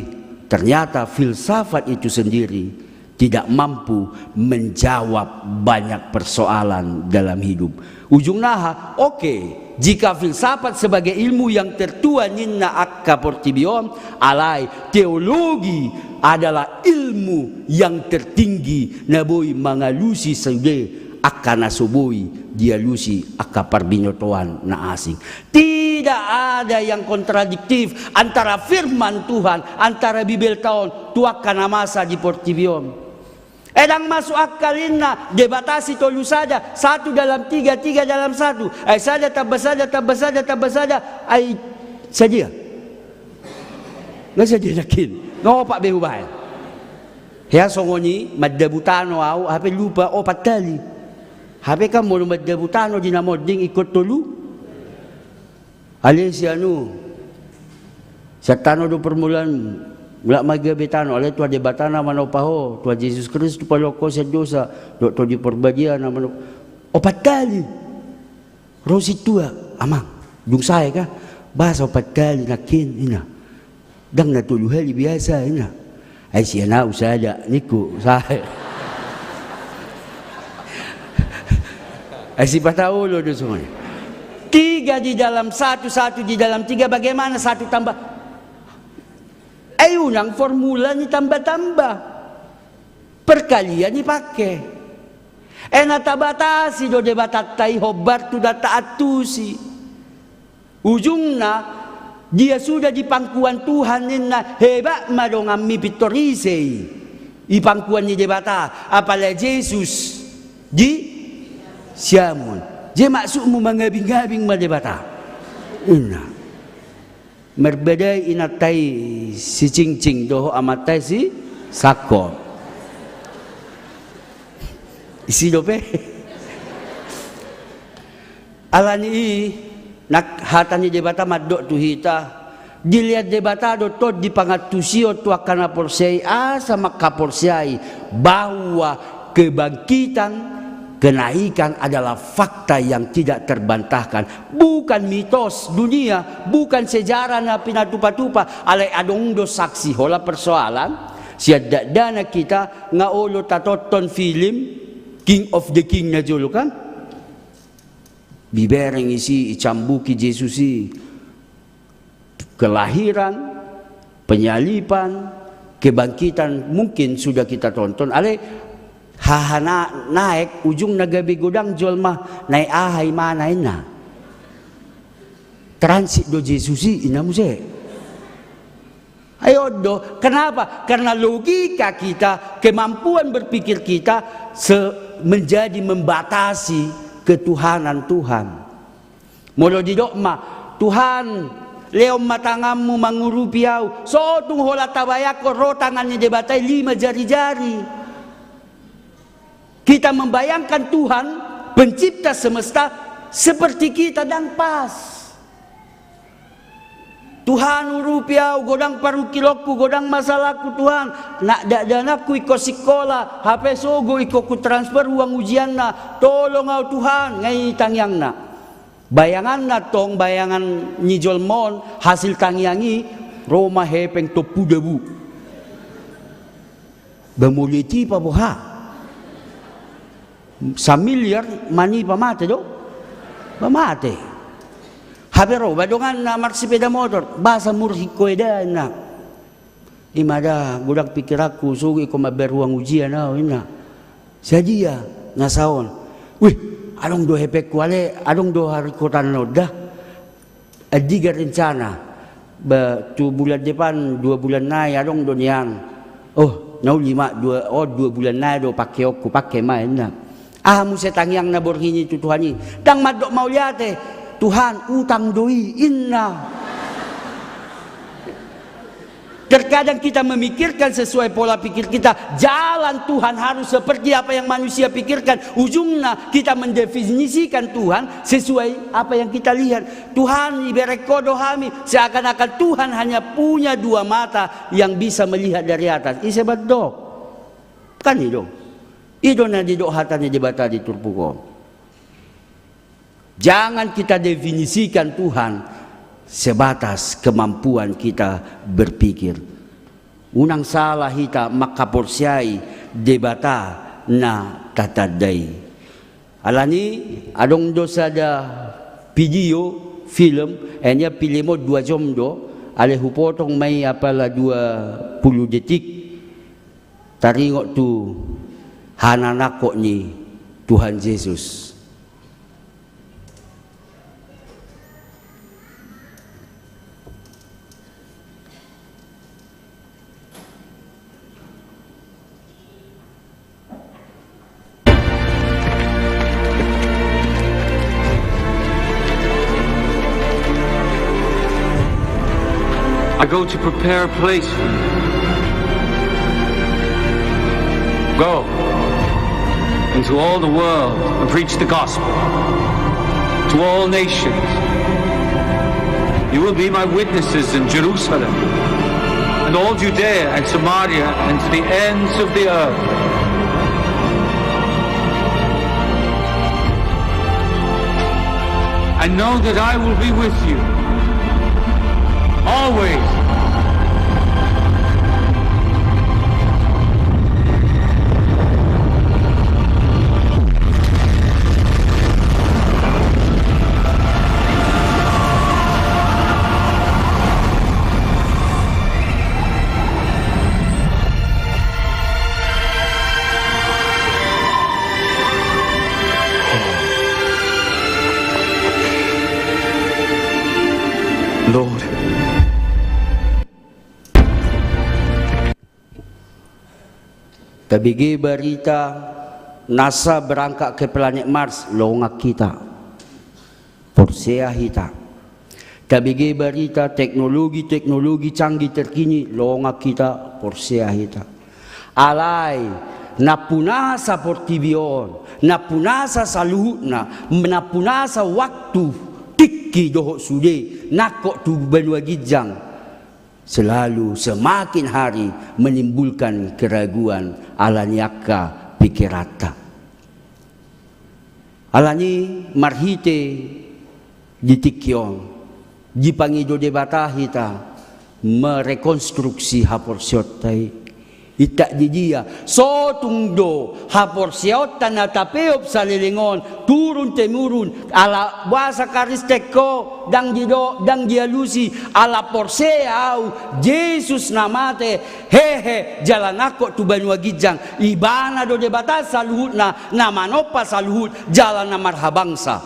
ternyata filsafat itu sendiri tidak mampu menjawab banyak persoalan dalam hidup. Ujungna aha? Oke, jika filsafat sebagai ilmu yang tertua ninna angka portibi on, alai teologi adalah ilmu yang tertinggi na boi mangalusi sude angka na so boi dialusi angka parbinotoan na asing. Tidak ada yang kontradiktif antara firman Tuhan, antara Bibelta on, tu angka na masa di portibi on. Eh, ndang masuk akal inna, Debata sitolu sada, satu dalam tiga, tiga dalam satu. Ai sada tambah sada, tambah sada, tambah sada, ai sadia? Nga sadia nangkin. Nga opat be hubaen. Hea songon i, mandabu tano au, hape lupa, opat hali. Hape kan molo mandabu tano di na monding ingkon tolu. Alai si anu, sian tano do permulaan, mulak ma gabe tano, alai Tuhan Debata na manopa ho, Tuhan Jesus Kristus paluahon ho sian dosa, dohot Tondi Porbadia na manopa, opat hali. Ro sintua, amang, dung sae ka, boasa opat hali nangkin, inna. Ndang na tolu hali biasa, inna. Ai sian au sada, ningku, sae. Ai sipata olo do songon i. Tiga di dalam satu, satu di dalam tiga, bagaimana satu tambah? Ai unang formula ni tambah-tambah. Perkalian i pake. Eh, na tabatasi do Debatanta i hombar tu na taantusi. Ujungna, dia sudah di pangkuan Tuhan ninna, hebat ma donganmi pintor ise i. I pangkuan ni Debata, apala Jesus di siamun. Jadi maksudmu mangabing-abing ma Debata. Inna. Marbadai inanta i si Cingcing dohot amanta i si Sangkon. Isi dope. Alani i, nang hata ni Debata mandok tu hita, dilehon Debata do Tondi pangantusion tu angka na porsea i asa mangkaporseai bahwa kebangkitan, kenaikan adalah fakta yang tidak terbantahkan. Bukan mitos dunia, bukan sejarah na pinatupa-tupa, alai adong do saksi. Holan persoalan, sian dakdanak hita nga olo tatonton film King of the King na jolo kan? Dibereng isi, dicambuki Jesus i. Kelahiran, penyaliban, kebangkitan, mungkin sudah kita tonton. Alai haha na-, naek, ujungna gabe godang jolma, naek aha imana inna. Transit do Jesus i, inna muse. Ai on do, kenapa? Karena logika kita, kemampuan berpikir kita se-, menjadi membatasi ketuhanan Tuhan. Molo didok ma, Tuhan, lehon ma tanganmu mangurupi au, so tung holan tabayangkon ro tangan ni Debata i lima jari-jari. Kita membayangkan Tuhan, pencipta semesta, seperti kita, ndang pas. Tuhan, urupi au, godang parungkilonku, godang masalahku, Tuhan. Nang dakdanakku ingkon sikola, hape sogo ingkon hutransfer uang ujianna. Tolong au, Tuhan, nga i tangiangna. Bayanganna tong, bayangan ni jolma on, hasil tangiang i, ro ma hepeng tompu dabu. Ba molo i tipa boha? Samiliar manipa mate do? Ba mate. Hape ro ba donganna marsepeda motor, boasa murhit ho eda inna. I ma da, godang pikiranku, sogo ingkon mambayar uang ujian au inna. Sadia na saon? Wih, adong do hepengku ale, adong do haringkotan on da. Andigan rencana. Ba, tu bulan depan, dua bulan nai, adong do nian. Oh, na uli ma, dua, oh, dua bulan nai do pakeonku, pake ma inna. Aha muse tangiangna borngin i tu Tuhan i? Ndang mandok mauliate. Tuhan, utang do i, inna. Terkadang kita memikirkan sesuai pola pikir kita, jalan Tuhan harus seperti apa yang manusia pikirkan. Ujungna kita mendefinisikan Tuhan sesuai apa yang kita lihat. Tuhan, ibereng ho do hami, seakan-akan Tuhan hanya punya dua mata yang bisa melihat dari atas. Ise mandok? Kan i do. I do na didok hata ni Debata di turpuk on. Jangan kita definisikan Tuhan sebatas kemampuan kita berpikir. Unang sala hita mangkaporseai Debata na tatanda i. Alani, adong do sada video, film, eh, nian film on dua jom do, alai hupotong ma i apala dua pulu detik, taringot tu hananakhon ni Tuhan Jesus. Go to prepare a place for you. Go into all the world and preach the gospel to all nations. You will be my witnesses in Jerusalem and all Judea and Samaria and to the ends of the earth. And know that I will be with you always. Lord. Tabege barita nasa berangkat ke planet Mars, longan hita. Porsea hita. Tabege barita teknologi-teknologi canggih terkini, longan hita, porsea hita. Alai nampunasa portibi on, nampunasa saluhutna, nampunasa waktu, tingki dohot sude nangkok tu banua ginjang, selalu semakin hari menimbulkan keraguan ala ni angka pikiranta. Alani marhite di tingki on, dipangido Debata hita merekonstruksi haporseaonta i. Inta di dia, so tung do haporseaonta na tapeop saleleng on turun temurun, ala boasa Kristen ho, ndang dido, ndang dialusi, ala porsea au, Jesus na mate, hehe, jala nangkok tu banua ginjang, ibana do Debata saluhutna, na manompa saluhut, jala na marhabangsa.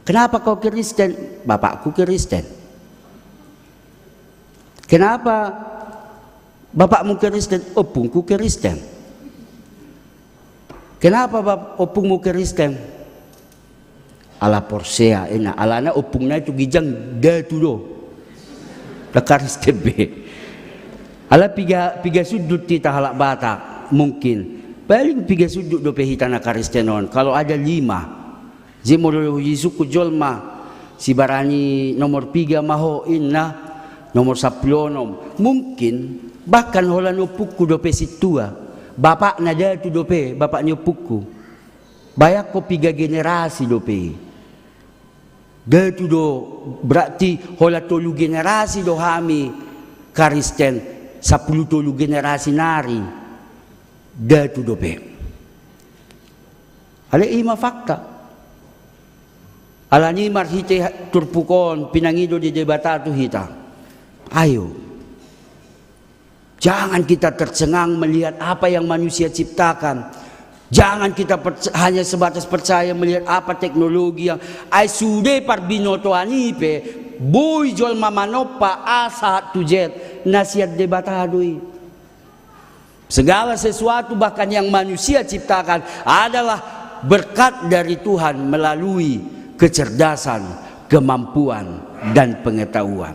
Kenapa kau Kristen? Bapakku Kristen. Kenapa bapakmu Kristen? Ompungku Kristen. Kenapa bap-, ompungmu Kristen? Ala porsea, ena, alana ompungna i tu ginjang datu do. Ndang Kristen be. Ala piga, piga sundut hita halak Batak, mungkin. Paling piga sundut dope hita na Kristen on, kalau ada lima. Jadi molo isungkun jolma, sibarani nomor piga ma ho, inna, nomor sampulu onom. Mungkin, bahkan holan ompungku dope sintua. Bapakna datu dope, bapak ni ompungku. Bayangko piga generasi dope. Datu do, berarti holan tolu generasi do hami Kristen, sampulu tolu generasi nari. Datu dope. Alai i ma fakta. Alani marhite turpuk on pinangido di Debata tu hita. Ayo. Jangan kita tercengang melihat apa yang manusia ciptakan. Jangan kita perc-, hanya sebatas percaya melihat apa teknologi yang, ai sude parbinotoan i pe, boi jolma manompa A sahat tu Z, na sian Debata do i. Segala sesuatu, bahkan yang manusia ciptakan, adalah berkat dari Tuhan melalui kecerdasan, kemampuan, dan pengetahuan.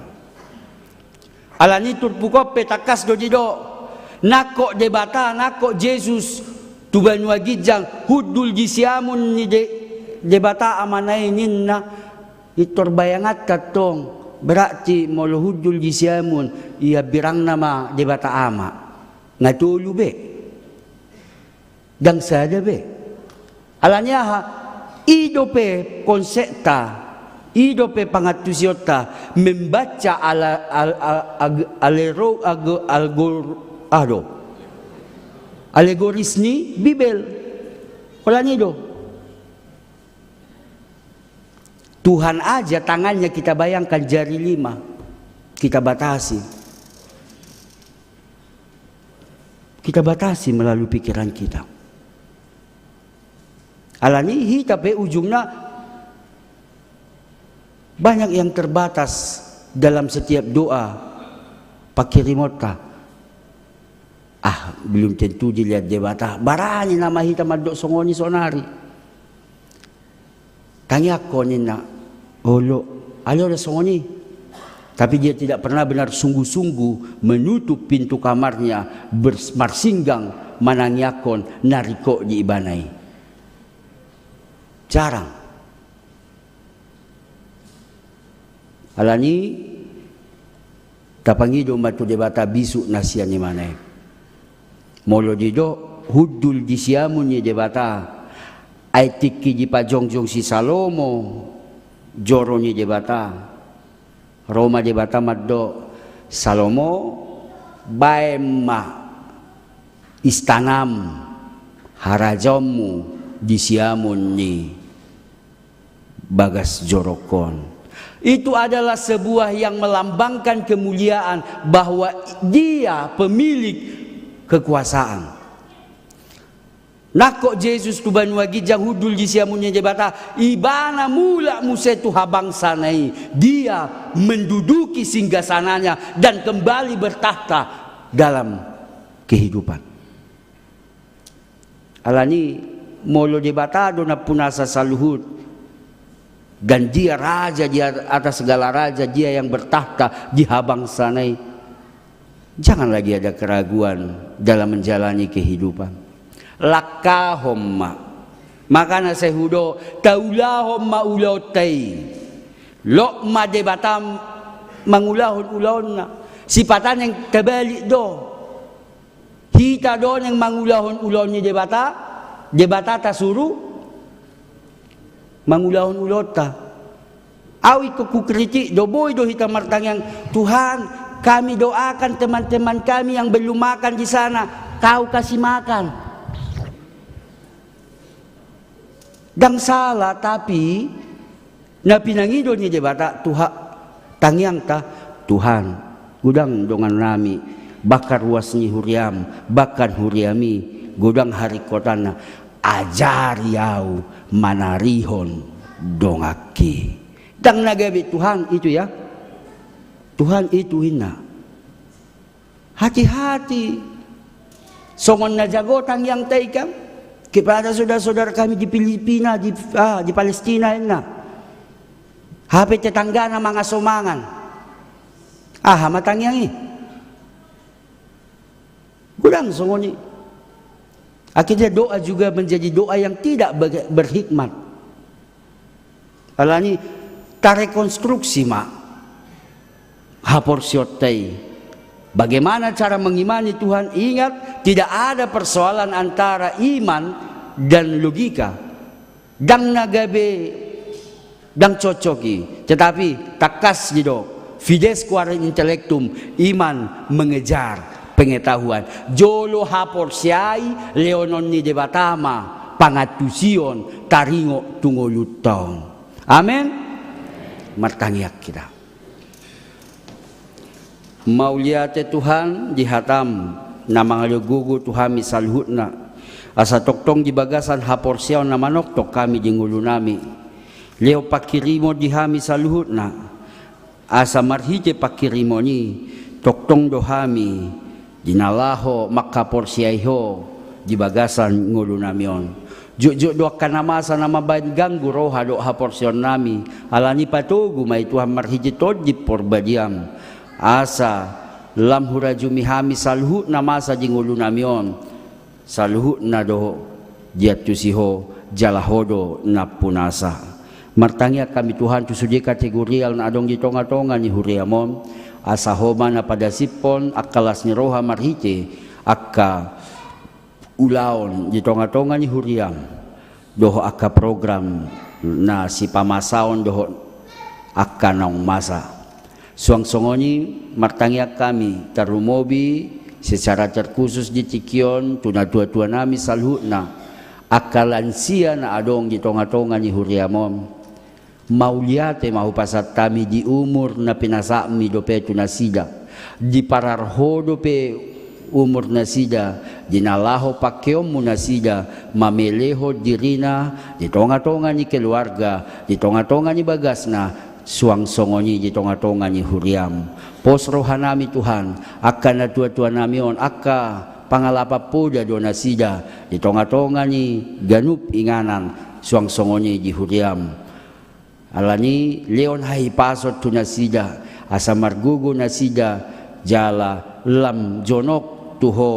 Alani turpuk on pe tangkas do didok, nangkok Debata, nangkok Jesus tu banua ginjang, hundul di siamun ni De-, Debata Amana i ninna, pintor bayanganta tong, berarti molo hundul di siamun, ia birangna ma Debata Ama. Nga tolu be. Ndang sada be. Alani aha? I dope konsepta, i dope pangantusionta, membaca ala-, al-, al-, ag-, alero-, ag-, algor-, ah do. Alegoris ni Bibel. Holan i do. Tuhan aja tangannya kita bayangkan jari lima, kita batasi. Kita batasi melalui pikiran kita. Alani hita pe ujungna banyak yang terbatas dalam setiap doa pangkirimonta. Ah, belum tentu dilihat Debata. Barani nama hita mandok songon i sonari. Tangiangkon ninna, olo, alo da songon i. Tapi dia tidak pernah benar sungguh-sungguh menutup pintu kamarnya, bers-, marsinggang manangiangkon na ringkot di ibana i. Jarang. Alani, tapangido ma tu Debata bisuk na sian ibana i. Molo didok hundul di siamun ni Debata, ai tingki dipajongjong si Salomo joro ni Debata. Ro ma Debata mandok, Salomo, baen ma istanam, harajaonmu di siamun ni bagas jorongkon. Itu adalah sebuah yang melambangkan kemuliaan, bahwa Dia pemilik kekuasaan. Nangkok Jesus tu banua ginjang, hundul di siamun ni Debata, ibana mulak muse tu habangsana i, dia menduduki singgasananya dan kembali bertakhta dalam kehidupan. Alani, molo Debata do nampunasa saluhut, dan Dia raja di at-, atas segala raja, Dia yang bertakhta di habangsana i, jangan lagi ada keraguan dalam menjalani kehidupan. Langkahon ma. Makana sai hudok, taulahon ma ulaonta i. Lot ma Debata mangulahon ulaonna. Sipata naeng tabalik do. Hita do naeng mangulahon ulaon ni Debata, Debata tasuru mangulahon ulaonta. Au ingkon hukritik do, boi do hita martangiang, Tuhan, kami doakan teman-teman kami yang belum makan di sana, Kau kasih makan. Ndang sala, tapi na pinangido ni Debata, Tuhan, tangiangta, Tuhan, godang dongannami, bahkan ruas ni huriam, bahkan huriami, godang haringkotanna, ajari au manarihon donganki. Ndang na gabe Tuhan itu ya. Tuhan itu inna. Hati-hati. Songon na jago tangiangta i kan. Kepada saudara-saudara kami di Filipina, di, ah, di Palestina inna. Hape tetanggana mangaso mangan. Aha ma tangiang i? Godang songon i. Akhirnya doa juga menjadi doa yang tidak ber-, berhikmat. Alani, tarekonstruksi ma haporseaonta i. Bagaimana cara mengimani Tuhan? Ingat, tidak ada persoalan antara iman dan logika. Ndang na gabe, ndang cocok i. Tetapi tangkas didok, fides quaere intellectum, iman mengejar pengetahuan. Jolo haporseai, lehonon ni Debata ma pangantusion taringot tu ngolunta on. Amen. Martangiang hita. Mauliate Tuhan di hatam na mangalehon gogo tu hami saluhutna, asa tongtong di bagasan haporseaon na manongtong hami di ngolunami. Lehon panghirimon di hami saluhutna, asa marhite panghirimon i tongtong do hami di na laho manghaporseai Ho di bagasan ngolunami on. Jotjot do angka na masa na mambahen ganggu roha dohot haporseaonnami, alani patogu ma i Tuhan marhite Tondi Porbadia-M, asa lam hurajumi hami saluhut na masa di ngolunami on, saluhutna do diantusi Ho, jala Ho do nampunasa. Martangiang hami Tuhan tu sude kategorial na adong di tongatonga ni huria-M on, asa Ho ma na padasiphon angka las ni roha marhite angka ulaon di tongatonga ni huria-M, dohot angka program na sipamasaon dohot angka naung masa. Suang songon i martangiang hami, tarlumobi secara terkhusus di tingki on tu natuatuanami saluhutna, angka lansia na adong di tongatonga ni huria-M on. Mauliate ma hupasahat hami di umur na pinasahatMi dope tu nasida. Diparar Ho dope umur nasida, di na laho pangkeonMu nasida, mamelehon dirina di tongatonga ni keluarga, di tongatonga ni bagasna, suang songon i di tongatonga ni huria-M. Pos rohanami Tuhan, angka natuatuanami on, angka pangalapan poda do nasida, di tongatonga ni ganup inganan, suang songon i di huria-M. Alani lehon hahipason tu nasida, asa margogo nasida jala lam jonok tu Ho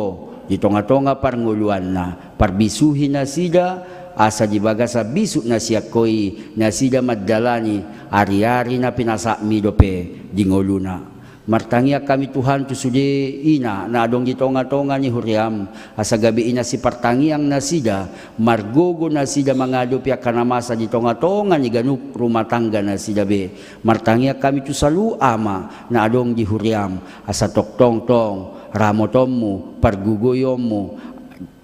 di tonga-tonga parngoluanna. Parbisuhi nasida, asa di bagasan bisuk na sian Ho i nasida mandalani ari-ari na pinasatmi dope di ngoluna. Martangiang hami Tuhan tu sude ina na adong di tonga-tonga ni huriaM, asa gabe ina sipartangiang nasida, margogo nasida mangadopi angka na masa di tonga-tonga ni ganup rumah tangga nasida be. Martangiang hami tu saluhut ama na adong di huriaM, asa tongtong tong ramotonMu, pargogoionMu,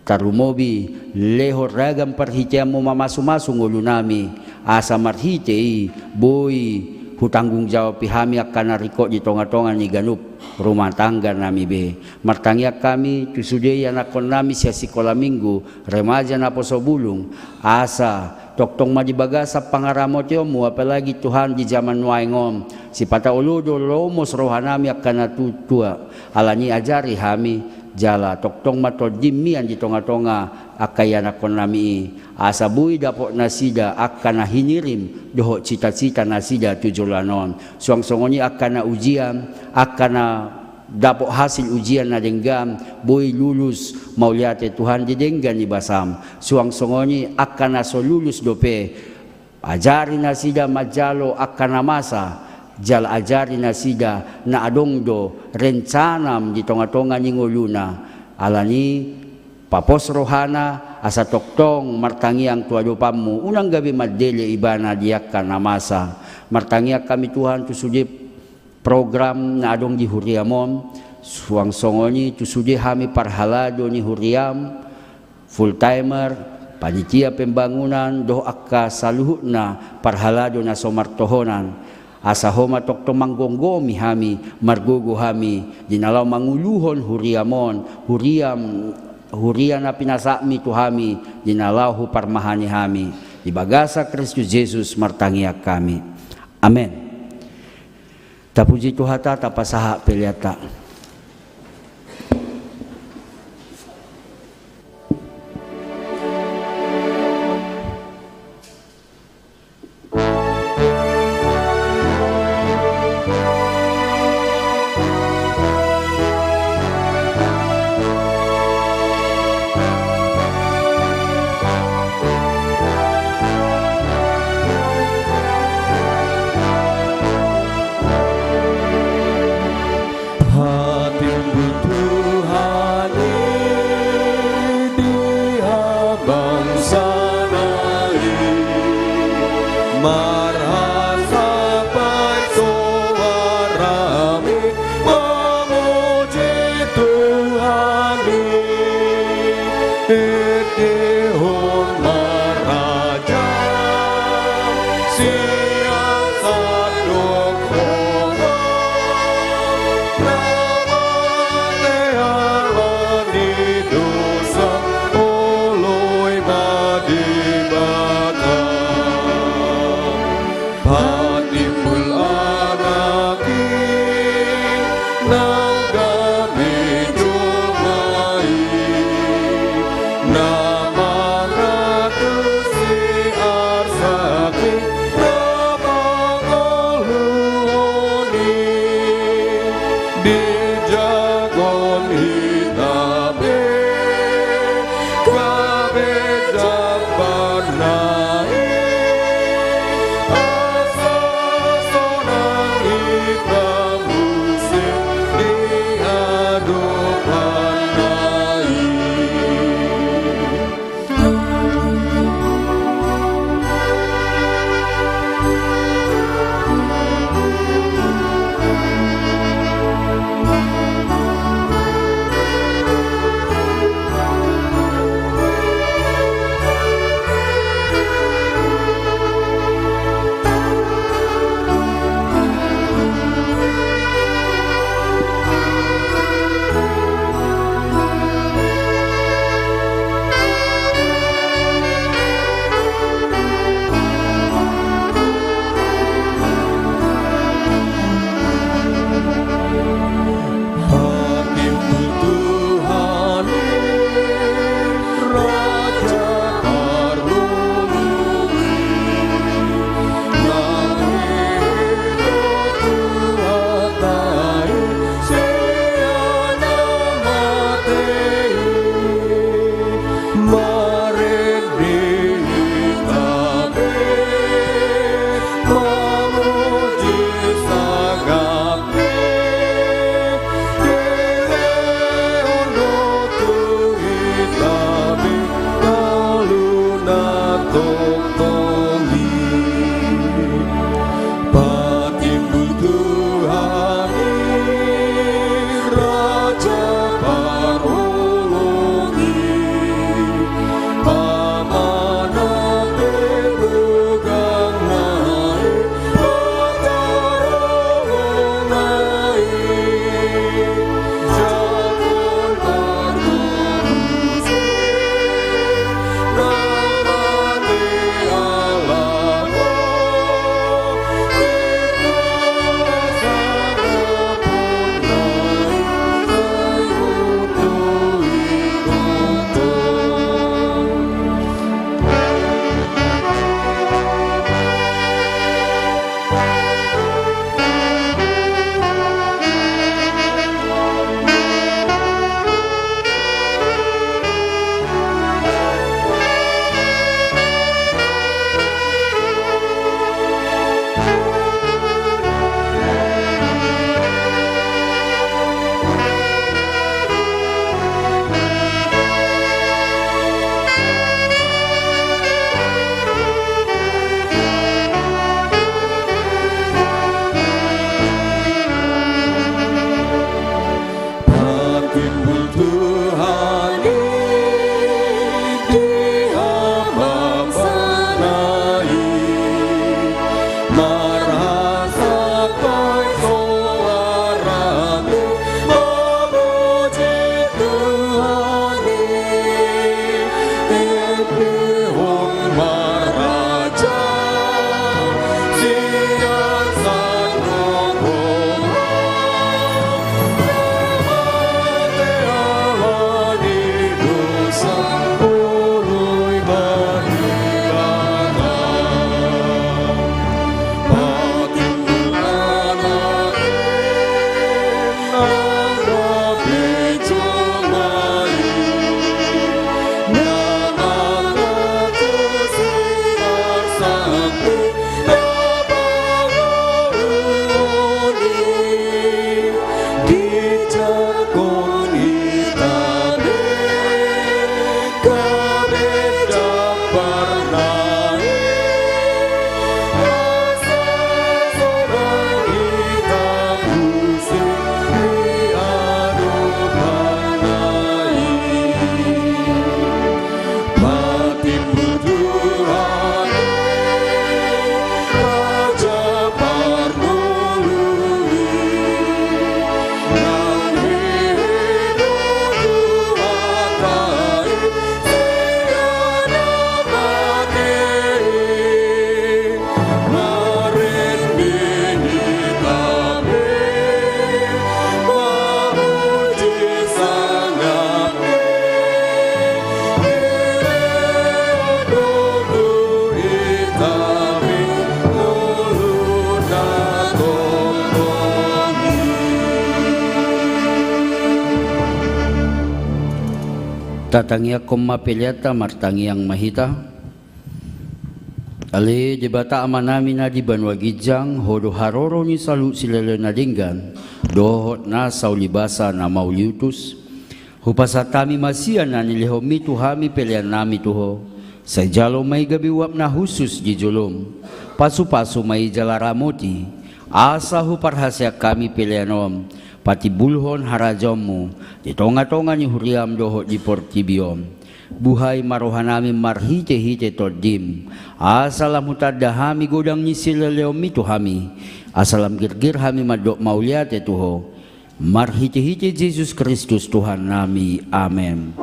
tarumobi lehon ragam parhiteanMu mamasu-masu ngolunami, asa marhite i boi hutanggung jawabi hami angka na ringkot di tonga-tonga ni ganup rumah tangga nami be. Martangiang hami tu sude ianakkonnami sian sikola minggu, remaja, naposo bulung, asa tongtong ma di bagasan pangaramotionMu, apalagi Tuhan di jaman nuaeng on, sipata olo do lomos rohanami angka na tu-, tua. Alani i ajari hami, jala tongtong ma TondiM mian di tonga-tonga angka ianakkonnami i, asa boi dapot nasida angka na hinirim dohot cita-cita nasida tu joloan on. Suang songon i angka na ujian, angka na dapot hasil ujian na denggan, boi lulus mauliate Tuhan di denggan ni basaM. Suang songon i angka na so lulus dope, ajari nasida manjalo angka na masa, jala ajari nasida na adong do rencanaM di tonga-tonga ni ngoluna. Alani i papos rohana, asa tongtong martangiang tu adopanMu, unang gabe mandele ibana di angka na masa. Martangiang hami Tuhan tu sude program na adong di huriaM on, suang songon i tu sude hami parhalado ni huriaM, full timer, panitia pembangunan, dohot angka saluhutna parhalado na so martohonan. Asa Ho ma tongtong manggomgomi hami, margogo hami, di na laho manguluhon huriaM on, huriaM, huria na pinasatMi tu hami, di na laho huparmahani hami. Di bagasan Kristus Jesus martangiang hami. Amen. Tapuji Tuhanta, tapasahat peleanta. Tatangiangkon ma peleanta, martangiang ma hita. Ale Debata Amanami na di banua ginjang, Ho do haroro ni saluhut silehon na denggan dohot nasa ulibasa na mauliutus. Hupasahat hami ma sian na nilehonMi tu hami peleannami tu Ho. Sai jalo ma i gabe uap na hushus di joloM. Pasupasu ma i jala ramoti, asa huparhaseang hami pelean on patimbulhon harajaonMu di tongatonga ni huriaM dohot di portibi on. Buhai ma rohanami marhitehite TondiM, asa lam hutanda hami godang ni silehonMi tu hami, asa lam girgir hami mandok mauliate tu Ho. Marhitehite Jesus Kristus Tuhannami. Amen.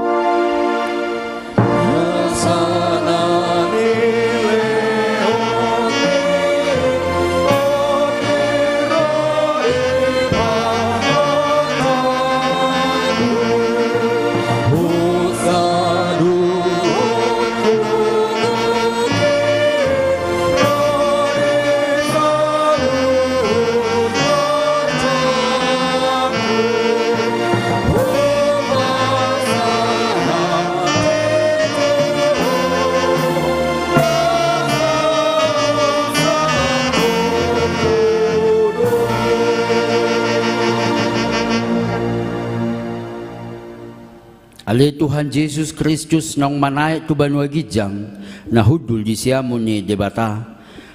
Ale Tuhan Jesus Kristus naung manaek tu banua ginjang, na hundul di siamun ni Debata,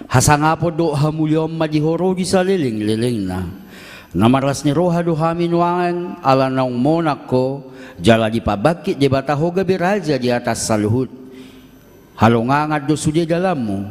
hasangapon dohot hamuliaon ma di Ho ro di salelenglelengna. Na marlas ni roha do hami nuaeng ala naung monang Ho, jala dipabangkit Debata Ho gabe raja di atas saluhut. Halongangan do sude dalanMu,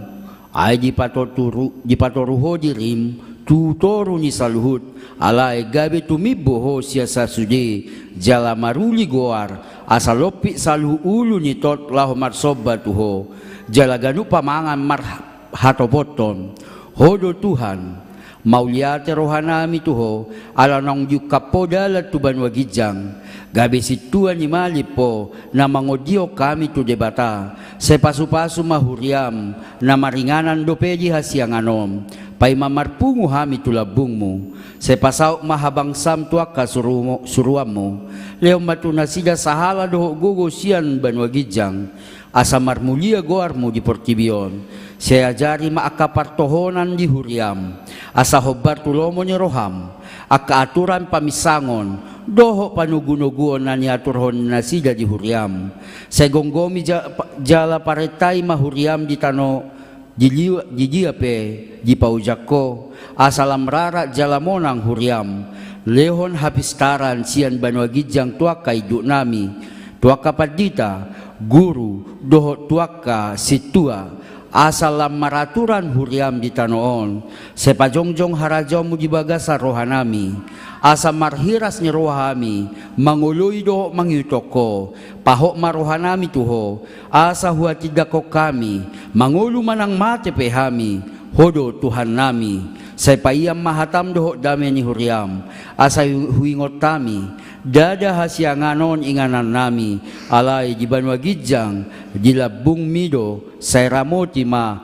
ai dipatoru, dipatoru Ho diriM tu toru ni saluhut, alai gabe tumimbo Ho sian sasude, jala maruli goar, asa lompit saluhut ulu ni tot laho marsomba tu Ho, jala ganup pamangan marhatopothon. Ho do Tuhan. Mauliate rohanami tu Ho, ala naung diungkap Ho dalan tu banua ginjang. Gabe sintua ni malim Ho, na mangondihon hami tu Debata. Sai pasupasu ma huriaM, na maringanan dope di hasiangan on. Paima marpungu hami tu lambungMu. Sai pasaut ma habangsaM tu angka suru-, suruanMu. Lehon ma tu nasida sahala dohot gogo sian banua ginjang. Asa marmulia goarMu di portibi on. Sai ajari ma angka partohonan di huriaM, asa hombar tu lomo ni rohaM, angka aturan paminsangon dohot panogunoguon na niaturhon nasida di huriaM. Sai gomgomi ja-, pa-, jala parentai ma huriaM di tano di liu-, di dia pe dipaojak Ho, asa lam rarat jala monang huriaM. Lehon hapistaran sian banua ginjang tu angka induknami, tu angka pandita, guru, dohot tu angka sintua, asa lam maraturan huriaM di tano on. Sai pajongjong harajaonMu di bagasan rohanami, asa marhiras ni roha hami mangoloi dohot mangihuthon Ho. Pahot ma rohanami tu Ho, asa huhatindangkon hami, mangolu manang mate pe hami, Ho do Tuhannami. Sai paiang ma hataM dohot dame ni huriaM, asa hu-, huingot hami, ndada hasiangan on inganannami, alai di banua ginjang, di lambungMi do. Sai ramoti ma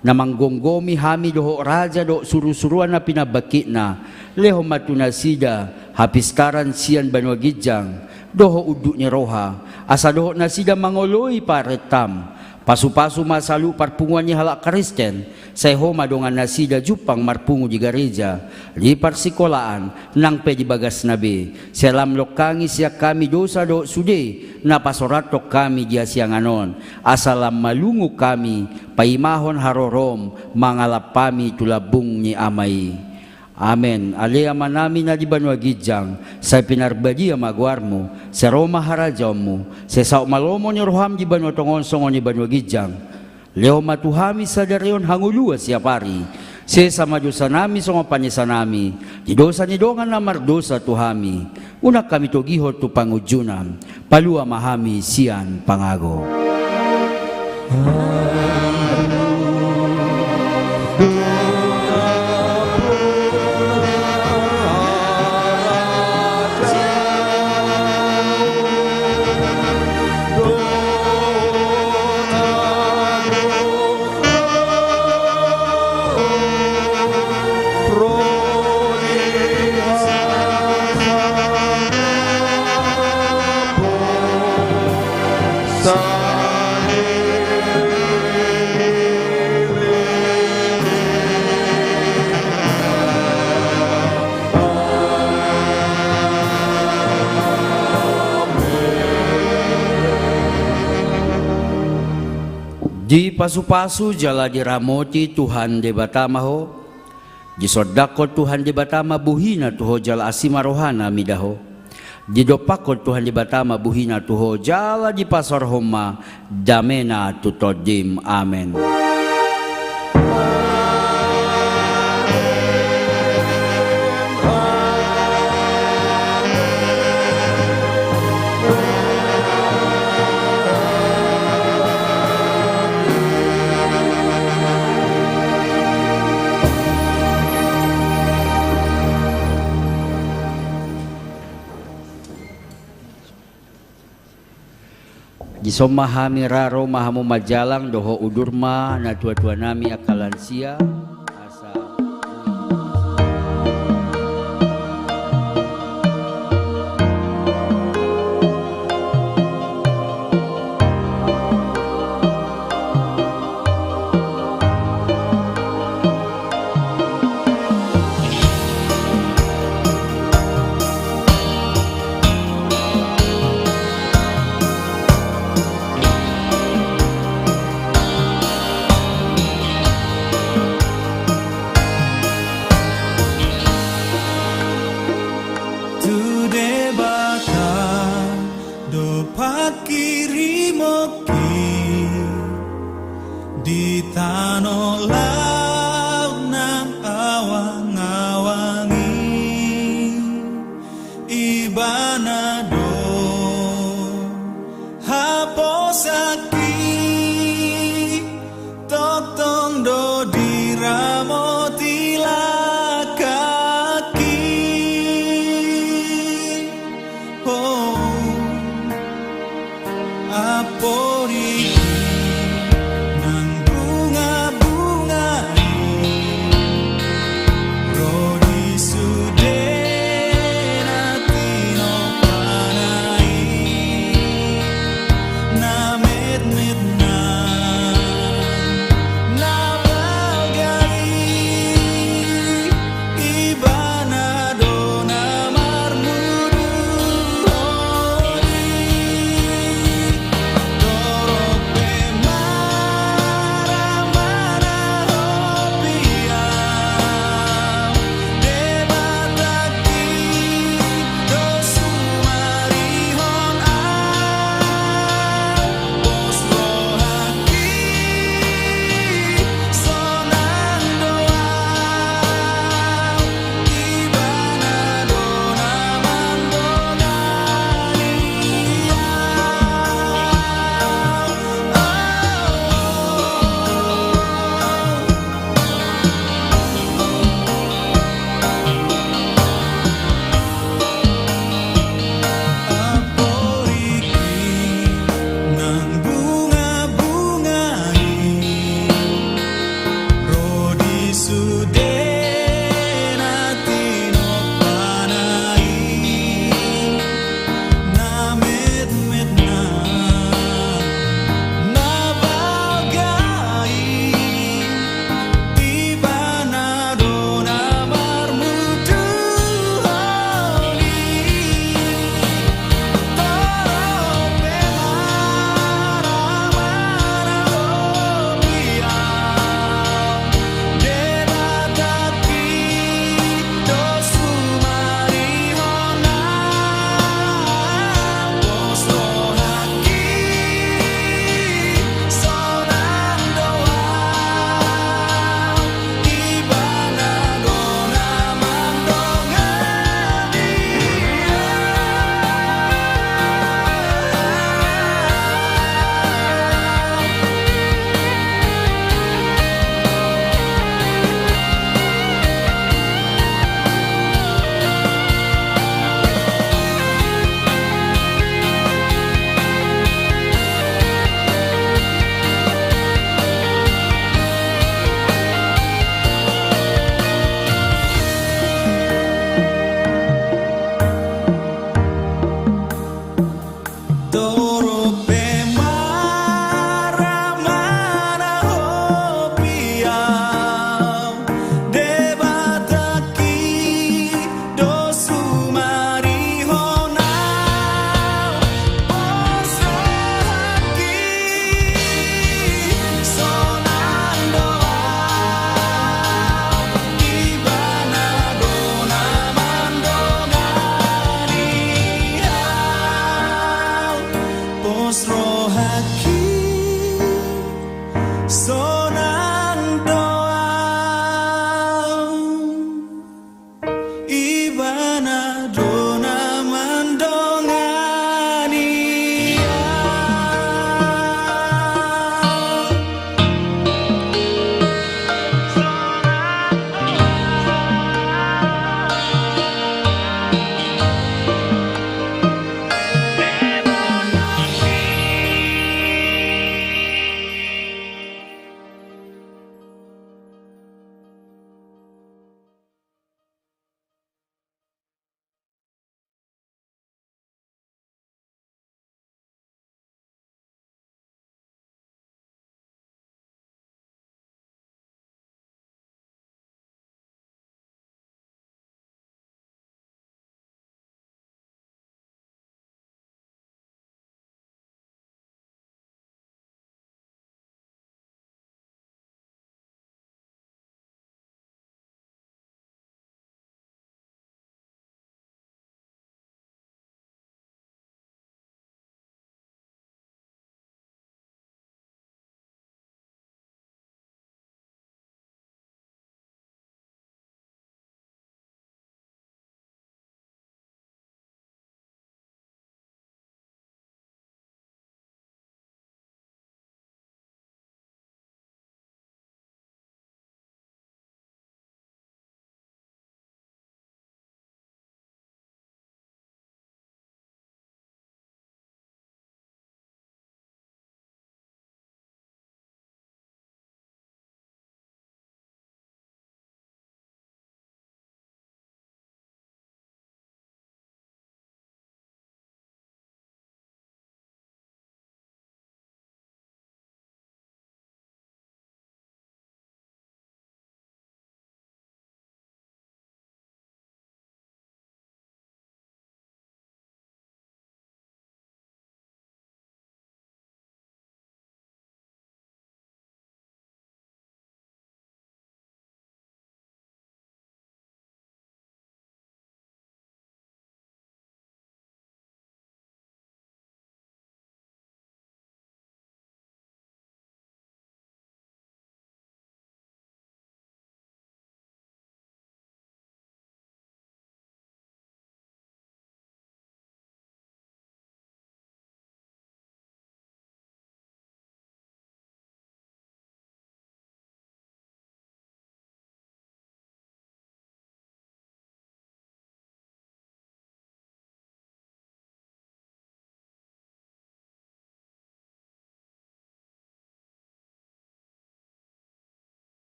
na manggomgomi hami dohot raja dohot surusuruan na pinabangkitna. Lehon ma tu nasida hapistaran sian banua ginjang, dohot unduk ni roha, asa dohot nasida mangoloi parentaM. Pasupasu ma saluhut parpunguan ni halak Kristen, sai Ho ma dongan nasida jumpang marpungu di gareja, di parsikolaan, nang pe di bagasna be. Sai lam longkangi sian hami dosa dohot sude na pasorathon hami di hasiangan on, asa lam malungun hami paimahon haroroM mangalap hami tu lambung ni Ama i. Amen. Ale Amanami na di banua ginjang, sai pinarbadia ma goarMu, sai ro ma harajaonMu, sai saut ma lomo ni rohaM di banua tonga on songon i banua ginjang. Lehon ma tu hami sadari on hangoluan siapari. Sesa ma dosanami songon panesanami di dosa ni dongan na mardosa tu hami. Unang hami togihon tu pangunjunan. Palua ma hami sian pangago. Dipasupasu jala diramoti Tuhan Debata ma ho. Disondangkon Tuhan Debata ma buhina tu ho jala asi ma rohana mida ho. Didompakkon Tuhan Debata ma buhina tu ho jala dipasaorhon ma damena tu tondim. Amen. Dison ma hami ra, ro ma hamu manjalang dohot udur ma natuatua nami angka lansia. Asa Tu Debata do pangkirimon i di tano laut nang awangawang i. Ibana do haposanki, tongtong do diramoti langkangki. Oh, amporik